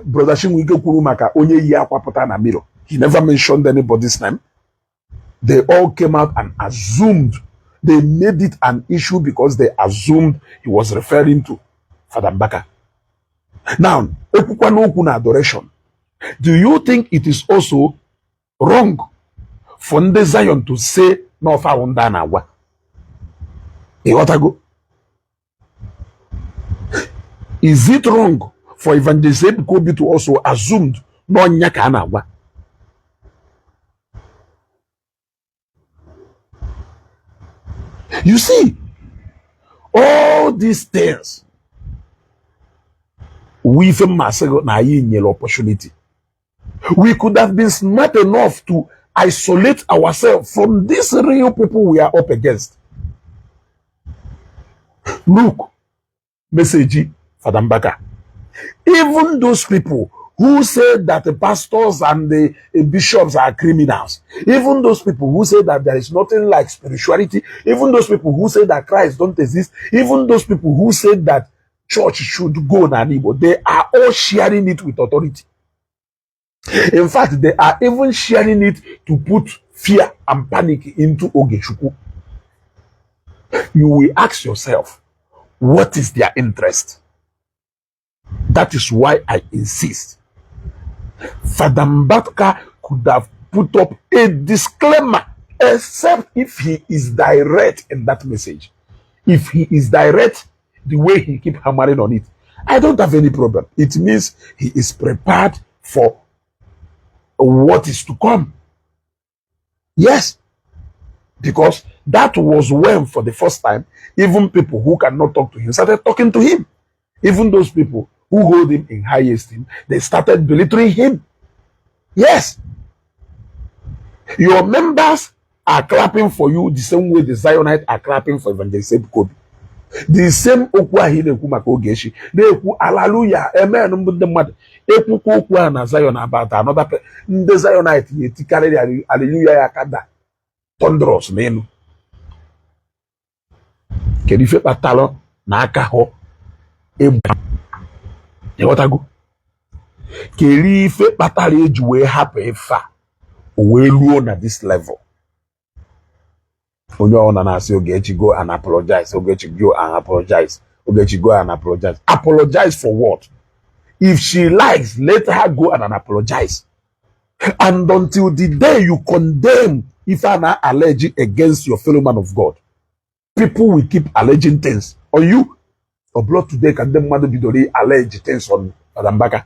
S1: brother Chinwike kwuru maka onye yi akwa pụta na mirror. He never mentioned anybody's name. They all came out and assumed. They made it an issue because they assumed he was referring to Father Mbaka. Now, ekwukwana okwu na adoration, do you think it is also wrong for ndị Zion to say na ọfa awụ ndị a na-agwa? Ịghọtago? Is it wrong for Evangelist Ebuka Obi to also assumed na ọnya ka a na-agwa? You see, all these things we ife mmasị gị na anyị nyere opportunity. We could have been smart enough to isolate ourselves from these real people we are up against. Look, message Father Mbaka. Even those people who say that the pastors and the bishops are criminals, even those people who say that there is nothing like spirituality, even those people who say that Christ don't exist, even those people who say that church should go na Igbo, they are all sharing it with authority. In fact, they are even sharing it to put fear and panic into Ogechukwu. You will ask yourself, what is their interest? That is why I insist. Father Mbaka could have put up a disclaimer, except if he is direct in that message. If he is direct, the way he keep hammering on it, I don't have any problem. It means he is prepared for What is to come. Yes, because that was when, for the first time, even people who cannot talk to him started talking to him. Even those people who hold him in high esteem, they started belittling him. Yes, your members are clapping for you the same way the Zionites are clapping for Evangelist Ebuka Obi. The same okwu ahụ ị na-ekwu maka Ogechi, na-ekwu hallelujah, amen, mbụ ndị mmadụ ekwukwa okwu ahụ na Zion about another ndị Zionite na-etikarịrị hallelujah ya ka da thunderous n'elu. Kedu ife kpatalụ na aka hụ egbe? Ịghọtago? Kedu ife kpatara eji wee hapụ ife a o wee luo na this level? Onye ọbụla na-asị, "Ogechi, go and apologize. Ogechi, go and apologize. Ogechi, go and apologize." Apologize for what? If she likes, let her go and apologize. And until the day you condemn ife a na allege against your fellow man of God, people will keep alleging things on you. Ọ bụrụ today ka ndị mmadụ bidoro allege things on Fada Mbaka,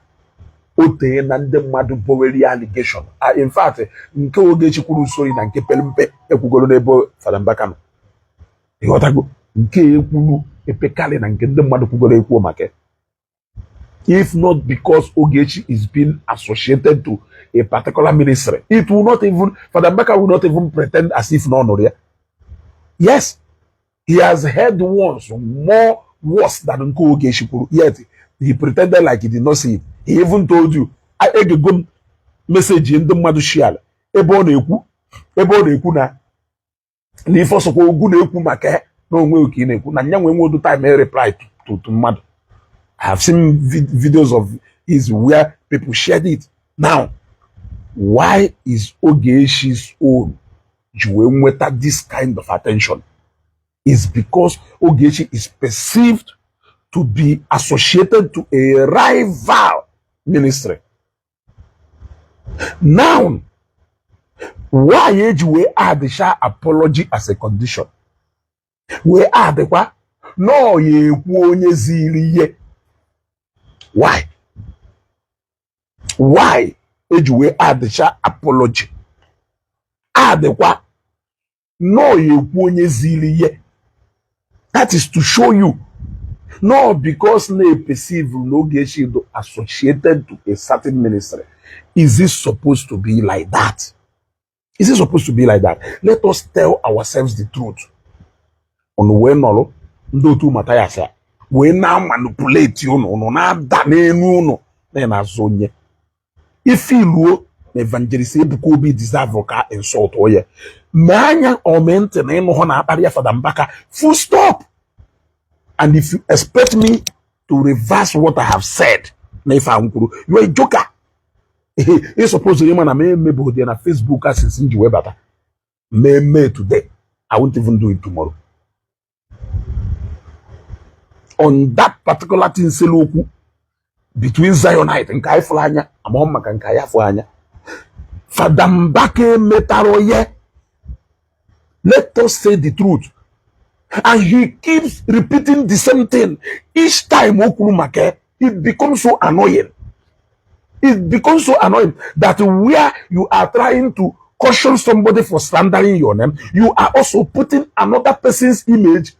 S1: o tee na ndị mmadụ boweri allegation. Ah, in fact, nke Ogechi kwuru usoro na nke pere mpe ekwugoro n'ebe Fada Mbaka nọ. Ịghọtago? Nke ekwuru epekarị na nke ndị mmadụ kwugoro ekwu maka ya. If not because Ogechi is being associated to a particular ministry, it will not even, Fada Mbaka will not even pretend as if na ọ nụrụ ya. Yes, he has heard once more worse than nke Ogechi kwuru, yet he pretended like he did not see it. He even told you, egego m message ndị mmadụ share ebe ọ na-ekwu na ife ọsọkwa ogwu na-ekwu maka ya na onwe oke ị na-ekwu na nya nwe nweodu time reply to mmadụ. I have seen videos of his where people shared it. Now, why is Ogechi's own ji wee nweta this kind of attention? Is because Ogechi is perceived to be associated to a rival ministry. Now, why eji wee add sha apology as a condition? Wee add kwa nọọ ya ekwu onye ziri ihe. Why? Why eji wee add sha apology? Add kwa nọọ ya ekwu onye ziri ihe. That is to show you, not because na perceive na Ogechi do associated to a certain ministry. Is it supposed to be like that? Is it supposed to be like that? Let us tell ourselves the truth. Unu wee nọrọ ndị otu Mathias a wee na-manipulate unu, unu na-ada n'elu unu na na-azụ onye ife iluo na Evangelist Ebuka Obi deserve ka insult onye mee anya ome ntị na ịnụ hụ na akparị ya Fada Mbaka, full stop. And if you expect me to reverse what I have said na ife ahụ kwuru, you are a joker. Ị suppose ịma na m emebụghị na Facebook a since m ji wee bata mee today. I won't even do it tomorrow on that particular thing. Selu okwu between Zionite nke anyị fụrụ anya amaghị maka nke anyị afụ anya. Fada Mbaka emetara onye. Let us say the truth. And he keeps repeating the same thing each time o kwuru maka ya. It becomes so annoying, it becomes so annoying that where you are trying to caution somebody for slandering your name, you are also putting another person's image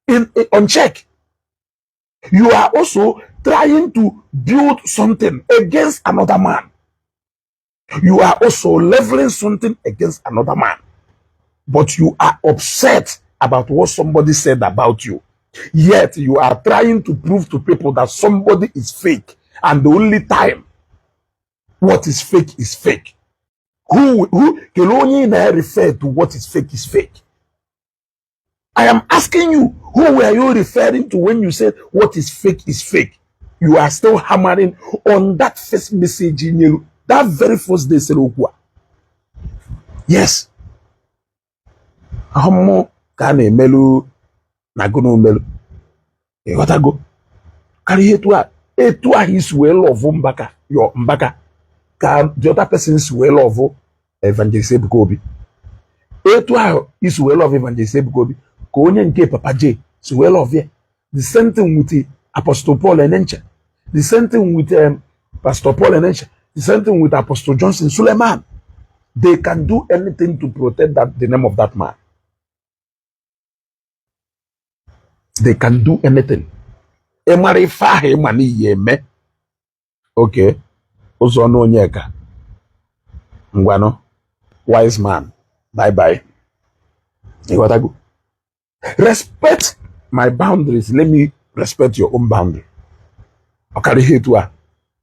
S1: in on check. You are also trying to build something against another man. You are also leveling something against another man. But you are upset about what somebody said about you. Yet you are trying to prove to people that somebody is fake. And the only time what is fake is fake. Who can only now refer to what is fake is fake? I am asking you, who were you referring to when you said what is fake is fake? You are still hammering on that first message in you, that very first day. Sere okwu a. Yes. Ahụmụ ka a na-emelu na gụnụ melu. Ịghọtago? Karịa etu a, etu ahụ isi wee love Mbaka, your Mbaka, ka the other person si wee love Evangelist Ebuka Obi. Etu ahụ isi wee love Evangelist Ebuka Obi, ka onye nke Papa J si wee love ya. The same thing with Apostle Paul Enenche. The same thing with Pastor Paul Enenche. The same thing with Apostle Johnson Suleman. They can do anything to protect that the name of that man. They can do anything. Ị mara ife ahụ ịma n'iyi eme. Okay, ụzọ ọnụ Onyeka. Ngwanụ, wise man. Bye bye. Ịghọtago? Respect my boundaries. Let me respect your own boundary. Ọ karịa ihe etu a.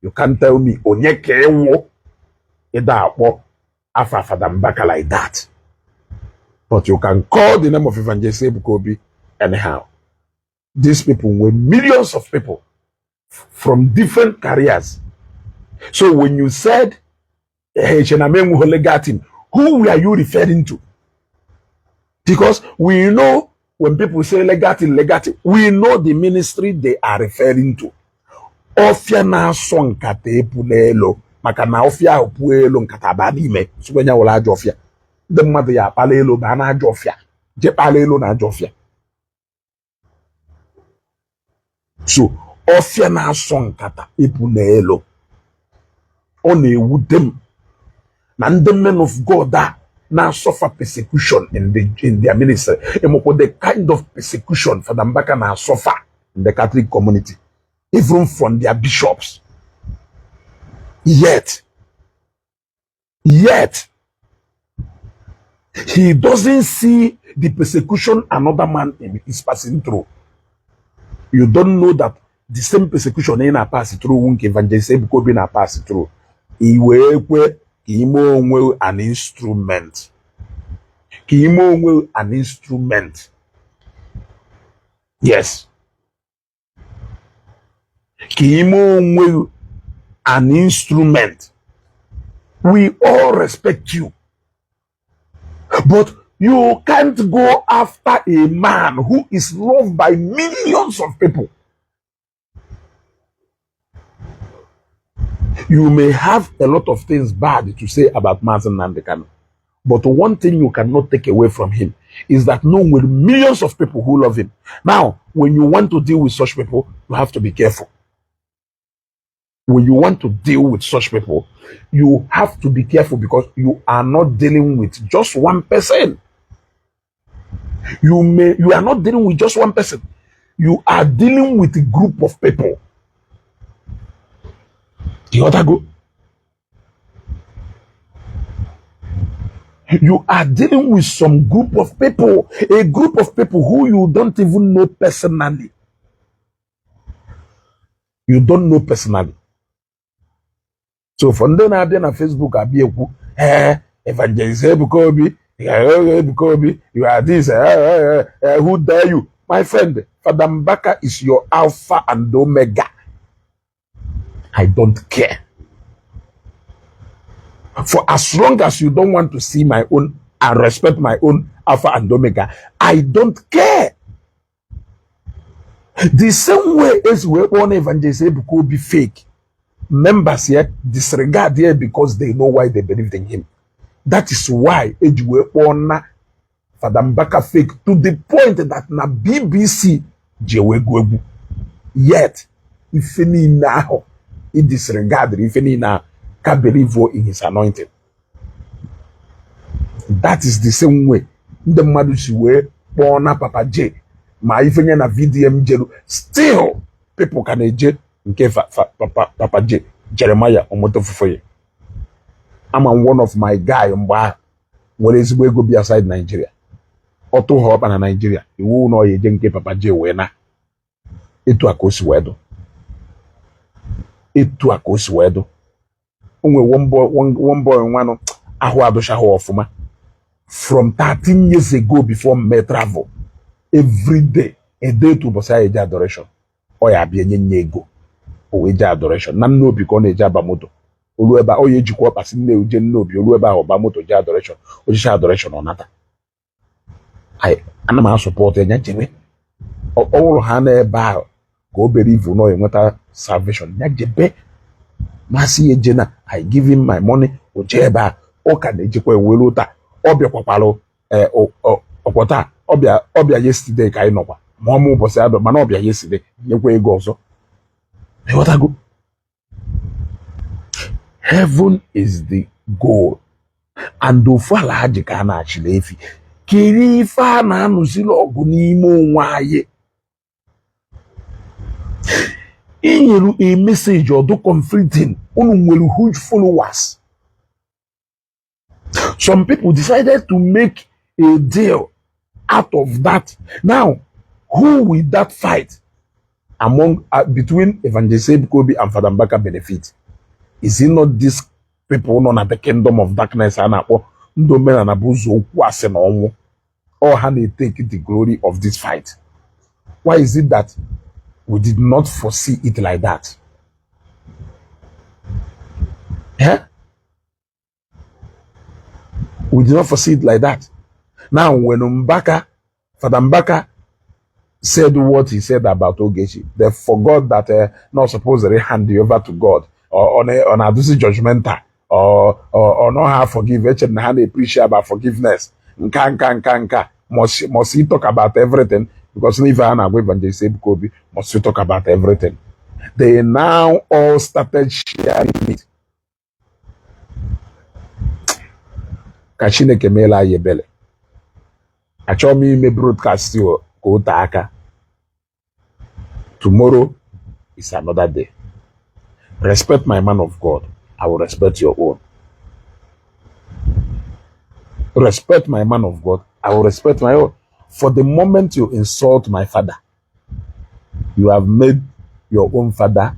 S1: You can't tell me onye ka ịwụ ịda akpọ afa Fada Mbaka like that. But you can call the name of Evangelist Ebuka Obi anyhow. These people were millions of people from different careers. So when you said team, who were you referring to? Because we know when people say legal team, legal team, we know the ministry they are referring to. Ọfịa na-asọ nkata epu n'elu maka na ọfịa ahụ puo elu nkata baa n'ime sụkwenye wụrụ ajọ ọfịa. Ndị mmadụ ya akpala elu baa na ajọ ọfịa, jee kpala elu na ajọ ọfịa. So ọfịa na-asọ nkata epu n'elu. Ọ na-ewute m na ndị men of God a na-asuffer persecution in their ministry. Ịmụkwa the kind of persecution Fada Mbaka na-asuffer in the Catholic community, even from their bishops. Yet, he doesn't see the persecution another man is passing through. You don't know that the same persecution ị na-pass through nke Evangelist Ebuka Obi na-pass through. I wee kwe ka ime onwe an instrument. Ka ime onwe an instrument. Yes. Ka ime onwe an instrument. We all respect you. But you can't go after a man who is loved by millions of people. You may have a lot of things bad to say about Mazi Nnamdi Kanu, but one thing you cannot take away from him is that no with millions of people who love him. Now, when you want to deal with such people, you have to be careful. When you want to deal with such people, you have to be careful because you are not dealing with just one person. You are not dealing with just one person. You are dealing with a group of people. The other go. You are dealing with some group of people, a group of people who you don't even know personally. You don't know personally. So for ndị na-abịa na Facebook abịa ekwu, ee, Evangelist Ebuka Obi, Ebuka Obi, you are this, who dare you? My friend, Fada Mbaka is your alpha and omega. I don't care. For as long as you don't want to see my own and respect my own alpha and omega, I don't care. The same way as we kpọọ na Evangelist Ebuka Obi fake, members here disregard here because they know why they believed in him. That is why eji wee kpọọ na Fada Mbaka fake to the point that na BBC ji ewe egwu egwu. Yet, ife niile ahụ i disregard ife niile ahụ ka believe in his anointing. That is the same way ndị mmadụ si wee kpọọ na Papa J ma ifenye na VDM jeru, still people ka na-eje nke Papa J Jeremiah Omotofufoye. Ama m one of my guy mgbe ahụ nwere ezigbo ego bịa side Nigeria, ọ tụghọ ọkpa na Nigeria, iwu na ọ ya eje nke Papa J wee na etu a ka o si wee dụ, etu a ka o si wee dụ. O nwere one boy nwanụ ahụ adụchaghị ọfụma from 13 years ago before me travel, every day a day to ụbọchị anyị eje adoration, ọ ya abịa nye nye ego o wee jee adoration na Nnobi ka ọ na-eje aba moto olu ebe ọ ya ejikwa ọkpasị nne uje Nnobi olu ebe ahụ ọba moto jee adoration, ochicha adoration ọ nata. Ana m asọpọtụ ya jebe ọ bụrụ ha n'ebe ahụ ka o bere ivu na ọ enweta salvation ya jebe masị ya eje na I give him my money o jee ebe a ọ ka na-ejekwa ewere taa ọ bịakwakwalụ ọkwọta ọbịa yesterday ka anyị nọkwa ma ọmụ ụbọchị adọ mana ọbịa yesterday nyekwa ego ọzọ. Ịghọtago? Heaven is the goal, and ofu ala ha ji ka a na-achịla efi. Kedu ife a na-anụzili ọgụ n'ime onwe anyị? Inyere a message ọdụ conflicting. Unu nwere huge followers. Some people decided to make a deal out of that. Now, who will that fight among between Evangelist Ebuka Obi and Father Mbaka benefit? Is it not these people nọ na the kingdom of darkness a na-akpọ ndị omenala bụ ụzọ okwu asị na ọnwụ? All ha na-take the glory of this fight. Why is it that we did not foresee it like that? Eh? We did not foresee it like that. Now, when Mbaka, Father Mbaka said what he said about Ogechi, they forgot that not supposed to hand you over to God or on a this judgmental or not have forgive. Eche na ha na-preach about forgiveness. Nka nka nka nka. Must he talk about everything? Because if I na Evangelist Ebuka Obi, must he talk about everything? They now all started sharing it. Ka Chineke meela anyị ebele. Achọghị m ime broadcast ka o tee aka. Tomorrow is another day. Respect my man of God, I will respect your own. Respect my man of God, I will respect my own. For the moment you insult my father, you have made your own father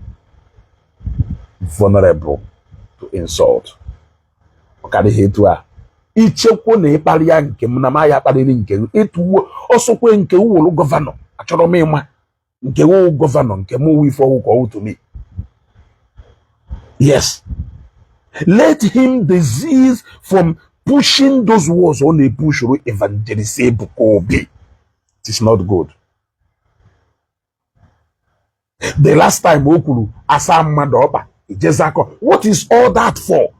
S1: vulnerable to insult. Ọ karịghị etu a. Ichekwo na ịkparị ya nke m na ma ya akparịrị nke m. Etuwo ọsọkwe nke wụrụ governor, achọrọ m ịma nke wụ governor, nke m wụ ife ọwụ ka ọwụ to me. Yes, let him desist from pushing those words ọ na-epushuru Evangelist Ebuka Obi. It is not good. The last time o kwuru asa mmadụ ọkpa ijezakọ, what is all that for?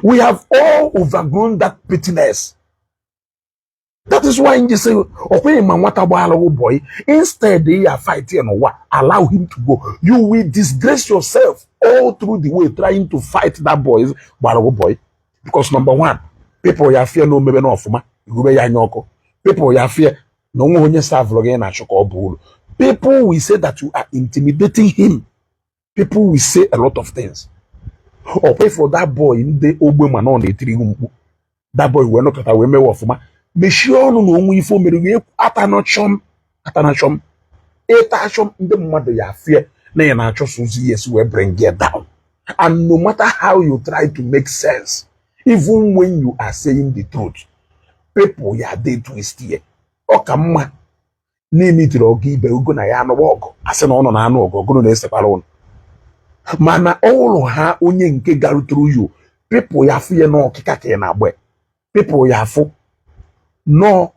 S1: We have all overgrown that pettiness. That is why nji say ọkweghị ma nwata gbara boy, instead ya fight ya n'ụwa, allow him to go. You will disgrace yourself all through the way trying to fight that boy gbara boy, because number one, people ya fear na omebe na ọfụma igube ya anya ọkụ. People ya fear na onwe onye savụrụ gị na-achọ ka ọ bụ uru. People will say that you are intimidating him. People will say a lot of things. Ọkwa for that boy ndị ogbe ma na ọ na-etiri gị mkpu, that boy wee nọkọta wee mewe ọfụma, mechie ọnụ na onwe ife o mere gị. Atanachọm atanachọm ịta achọm, ndị mmadụ ya fear na ya na-achọso ụzọ yes wee bring it down. And no matter how you try to make sense, even when you are saying the truth, people ya dey twist here. Ọ ka mma n'imitiri ọgụ ibe ugo na ya anụwa ọgụ, asị na ọ nọ na anụ ọgụ, ọgụnụ na-esekwara ụnụ, mana ọhụrụ ha onye nke garutere you, people ya afụ ya n'ọkịka ka ị na-agba. People ya afụ nọọ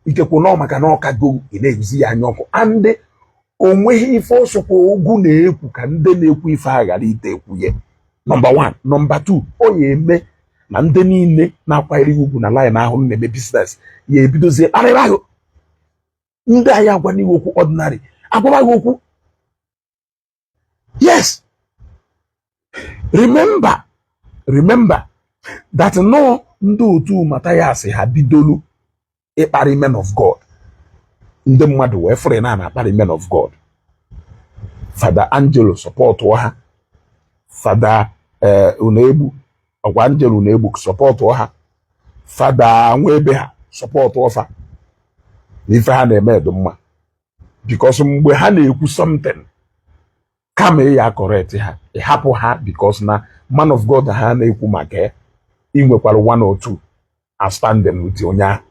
S1: ikekwe nọọ maka na ọkago ị na-eguzi ya anya ọkụ, and onweghị ife ọsọkwa ugwu na-ekwu ka ndị na-ekwu ife a ghara ite ekwu ya. Number one. Number two, ọ ya eme na ndị niile na-akwanyere gị ugwu na line ahụ na-eme business ya ebidozie kparịba ahụ. Ndị anyị agwa n'ihu okwu ordinary agwaba gị okwu. Yes, remember, remember that no ndị otu Mathias ha bidolu ịkparị men of God, ndị mmadụ wee fụrụ na na-akparị men of God. Fada Angelo support ha, Fada Unegbu, ọkwa Angelo Unegbu support ha, Fada Nwebe ha support ọfa na ife ha na-eme dị mma, because mgbe ha na-ekwu something, kama ị ya correct ha, ịhapụ ha, because na man of God ha na-ekwu maka ya, ị nwekwara one or two outstanding with onye ahụ.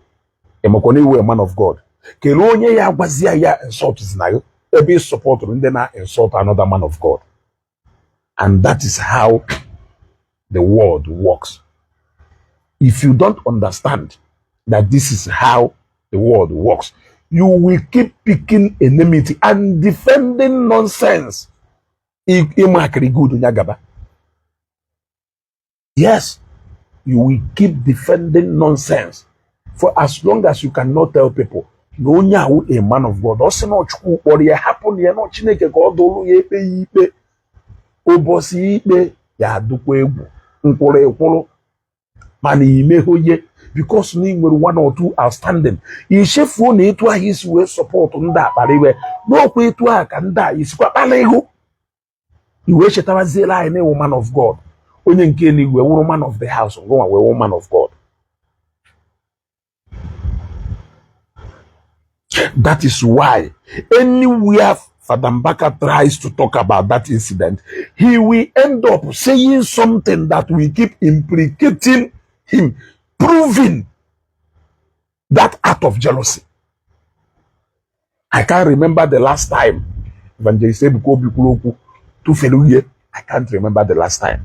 S1: Ịmakwa na iwe man of God, kelee onye ya agwazie ya insult na gị ebe ị supportụrụ ndị na insult another man of God. And that is how the world works. If you don't understand that this is how the world works, you will keep picking enmity and defending nonsense. Ịmakịrị good onye gaba. Yes, you will keep defending nonsense for as long as you cannot tell people na onye ahụ a man of God, ọ sị na Chukwu kpọrọ ya, hapụ na ya na Chineke ka ọ dụrụ ya ekpe ya ikpe. Ụbọchị ikpe ya adụkwa egwu nkwụrụ ekwụrụ mana imehụ ye because na ị nwere one or two outstanding ichefuo na etu ahụ i si wee support ndị a kpara iwe n'okwu etu ahụ ka ndị a isikwa kpara ihu i wee chetawaziela anyị na ị wụ man of God onye nke eluigwe wụrụ man of the house ngụnwa wee wụ man of God. That is why anywhere Father Mbaka tries to talk about that incident, he will end up saying something that will keep implicating him, proving that act of jealousy. I can't remember the last time Evangelist Ebuka Obi kwuru okwu tụfere uhie. I can't remember the last time.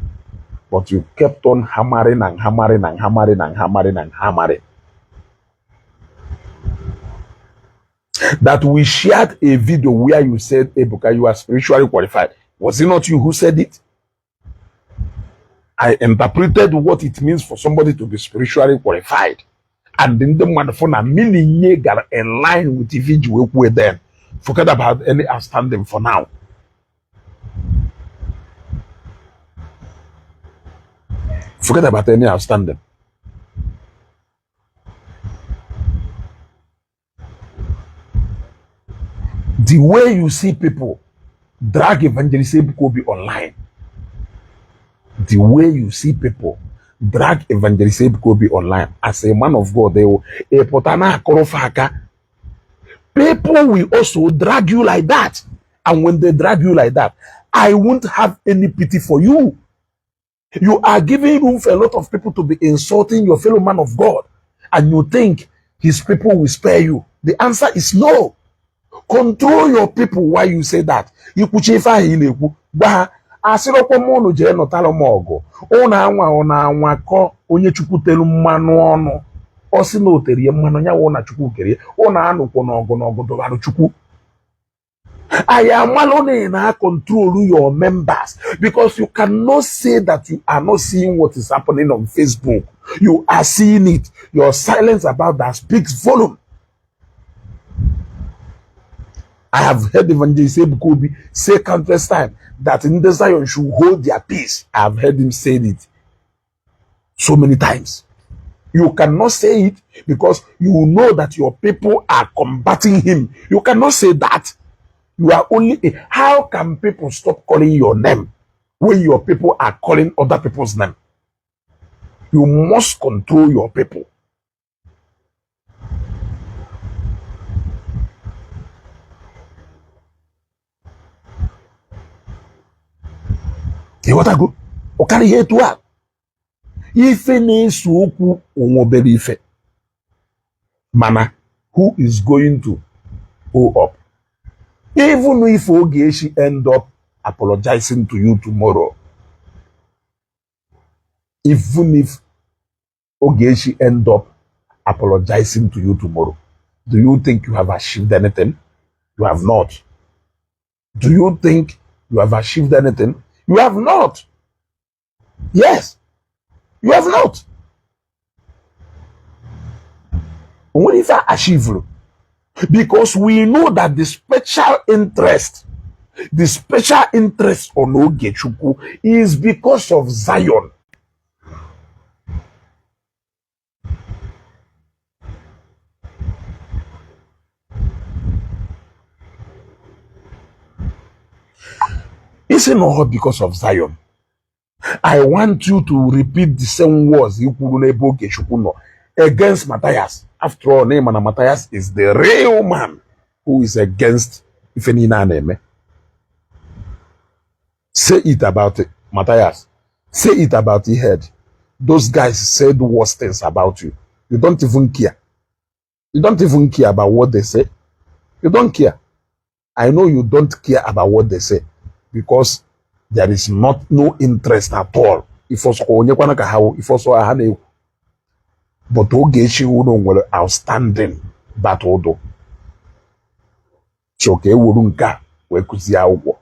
S1: But you kept on hammering and hammering and hammering and hammering and hammering. That we shared a video where you said, Ebuka, you are spiritually qualified. Was it not you who said it? I interpreted what it means for somebody to be spiritually qualified. And ndị mmadụ fụ na meaning ye gara in line with ife i ji wee kwue then. Forget about any outstanding for now. Forget about any outstanding. The way you see people drag Evangelist Ebuka Obi online, the way you see people drag Evangelist Ebuka Obi online as a man of God, they will pụta na-akụrụ fa aka. People will also drag you like that. And when they drag you like that, I won't have any pity for you. You are giving room for a lot of people to be insulting your fellow man of God, and you think his people will spare you. The answer is no. Control your people. Why you say that? Ikwuchi ife ahụ ị na-ekwu gwa ha asịrọkwa m ụnụ jee nụtara m ọgụ ụnụ anwa ụnụ anwakọ onye Chukwu telu mmanụ ọnụ ọ sị na o tere ya mmanụ ya wụ na Chukwu kere ya ụnụ anụkwa n'ọgụ n'ọgụ dọbara Chukwu anyị amalụ na ị na-control your members because you cannot say that you are not seeing what is happening on Facebook. You are seeing it. Your silence about that speaks volume. I have heard Evangelist Ebuka Obi say countless times that ndị Zion should hold their peace. I have heard him say it so many times. You cannot say it because you know that your people are combating him. You cannot say that. You are only a, how can people stop calling your name when your people are calling other people's name? You must control your people. Ịghọtago ọ karịa ihe etu a ife na-ese okwu onwe obere ife mana who is going to own up even if Ogechi end up apologizing to you tomorrow even if Ogechi end up apologizing to you tomorrow do you think you have achieved anything? You have not. Do you think you have achieved anything? You have not. Yes, you have not. O nwere ife achieve because we know that the special interest on Ogechukwu is because of Zion. Ị sị na ọ because of Zion. I want you to repeat the same words i kwuru n'ebe Ogechukwu nọ against Matthias. After all, na ị ma na Matthias is the real man who is against ife niile a na-eme. Say it about it, Matthias. Say it about Ihed. Those guys said worse things about you. You don't even care. You don't even care about what they say. You don't care. I know you don't care about what they say because there is not no interest at all. Ife ọsọ onyekwana ka ha ife ọsọ ha na-ekwu but Ogechi unu nwere outstanding battle do so ka e wuru nke a wee kụzie akwụkwọ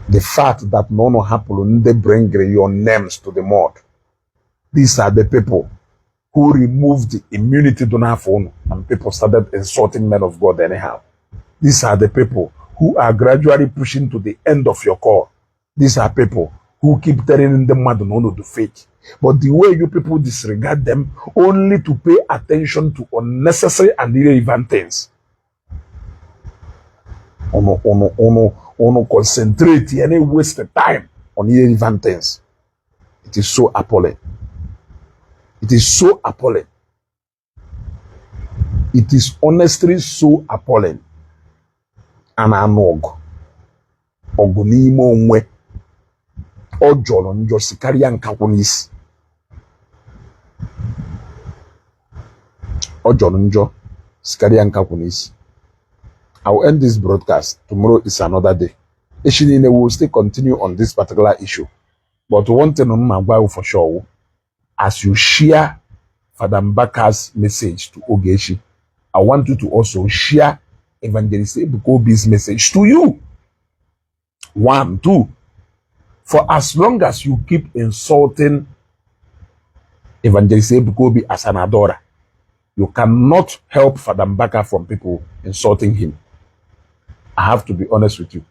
S1: the fact that na ụnụ hapụrụ ndị bring your names to the mud these are the people who removed the immunity dị n'afọ ụnụ and people started insulting men of God anyhow. These are the people who are gradually pushing to the end of your call. These are people who keep telling ndị mmadụ na unu fake. But the way you people disregard them only to pay attention to unnecessary and irrelevant things. Unu unu unu unu concentrate and waste the time on irrelevant things. It is so appalling. It is so appalling. It is honestly so appalling. A na-anụ ọgụ ọgụ n'ime onwe, ọ jọrọ njọ si karịa nkakwụ n'isi. Ọ jọrọ njọ si karịa nkakwụ n'isi. I will end this broadcast. Tomorrow is another day. Echi niile we will still continue on this particular issue. But one thing m ma gwa you for sure, as you share Father Mbaka's message to Ogechi, I want you to also share Evangelist Ebuka Obi's message to you. One, two. For as long as you keep insulting Evangelist Ebuka Obi as an adorer, you cannot help Father Mbaka from people insulting him. I have to be honest with you.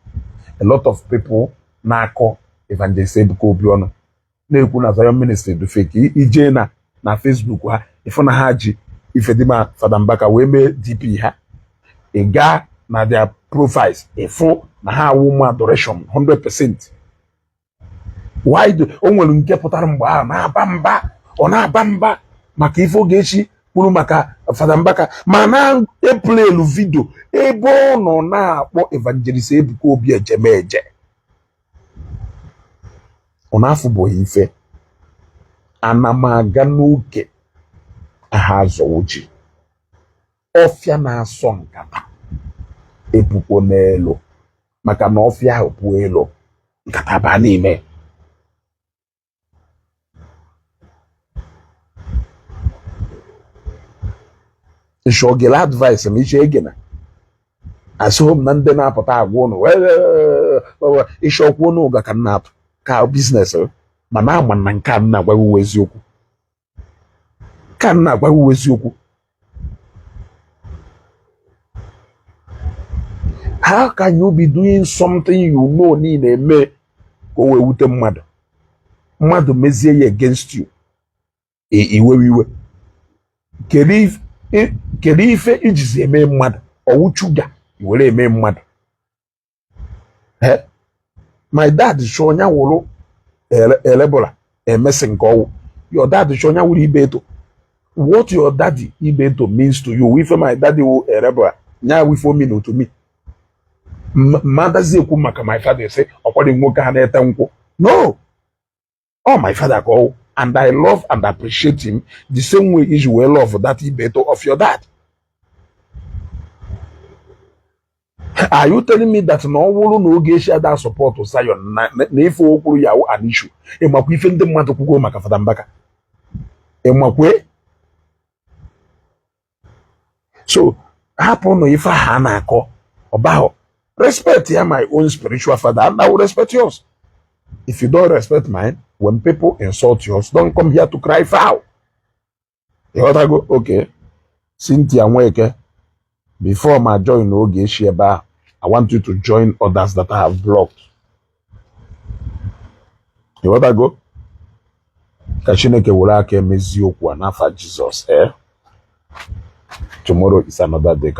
S1: A lot of people na-akọ Evangelist Ebuka Obi ọnụ, na-ekwu na Zion Ministry dị fake. Ije na Facebook ha, ịfụ na ha ji Ifedima Father Mbaka wee mee DP ha. Ị gaa na their profiles, ịfụ na ha awụ ụmụ adoration 100%. Why do o nwere nke pụtara mgbe ahụ na-aba mba, ọ na-aba mba maka ife Ogechi kwuru maka Father Mbaka, ma na-eplaylu video ebe ọ nọ na-akpọ Evangelist Ebuka Obi ejemeje. Ọ na-afụbụghị ife ana m aga n'oke aha azọwo ji ọfịa na-asọ nkata epukwo n'elu, maka na ọfịa ahụ pụọ elu, nkata baa n'ime. Nshọgele advice m iche egena asịghị m na ndị na-apụta agwa ụnụ ịchọkwu ụnụ ụga ka m na-atụ ka business, mana ama na nke a m na-agwa gị eziokwu, ka m na-agwa gị eziokwu. How can you be doing something you know na ị na-eme ka o wee wute mmadụ, mmadụ mezie ya against you, iwewe iwe? Kedu ife ijizi eme mmadụ? Ọwụ chuga were eme mmadụ? My dad chọ onye wụrụ elebụla emesi nke ọwụ. Your dad chọ onye wụrụ Ibeto. What your daddy Ibeto means to you, ife my daddy wụ elebụla nya ife o mean to me. Mmadazi ekwu maka my father sị ọkwado nwoke ha na-ete nkwụ. No, all my father ka ọwụ, and I love and appreciate him the same way iji wee love that Ibeto of your dad. Are you telling me that na ọ bụrụ na Ogechi ada support Zion na ife o kwuru ya an issue? Ịmakwa ife ndị mmadụ kwugo maka Father Mbaka? Ịmakwe? So hapụ nụ ife ahụ a na-akọ ọbahụ. Respect ya my own spiritual father and I will respect yours. If you don't respect mine, when people insult yours, don't come here to cry foul. Ịghọtago? Okay. Cynthia Nweke, before my join Ogechi ebe ahụ, I want you to join others that I have blocked. Ịghọtago? Ka Chineke were aka emezi okwu a n'afa Jizọs. Tomorrow is another day.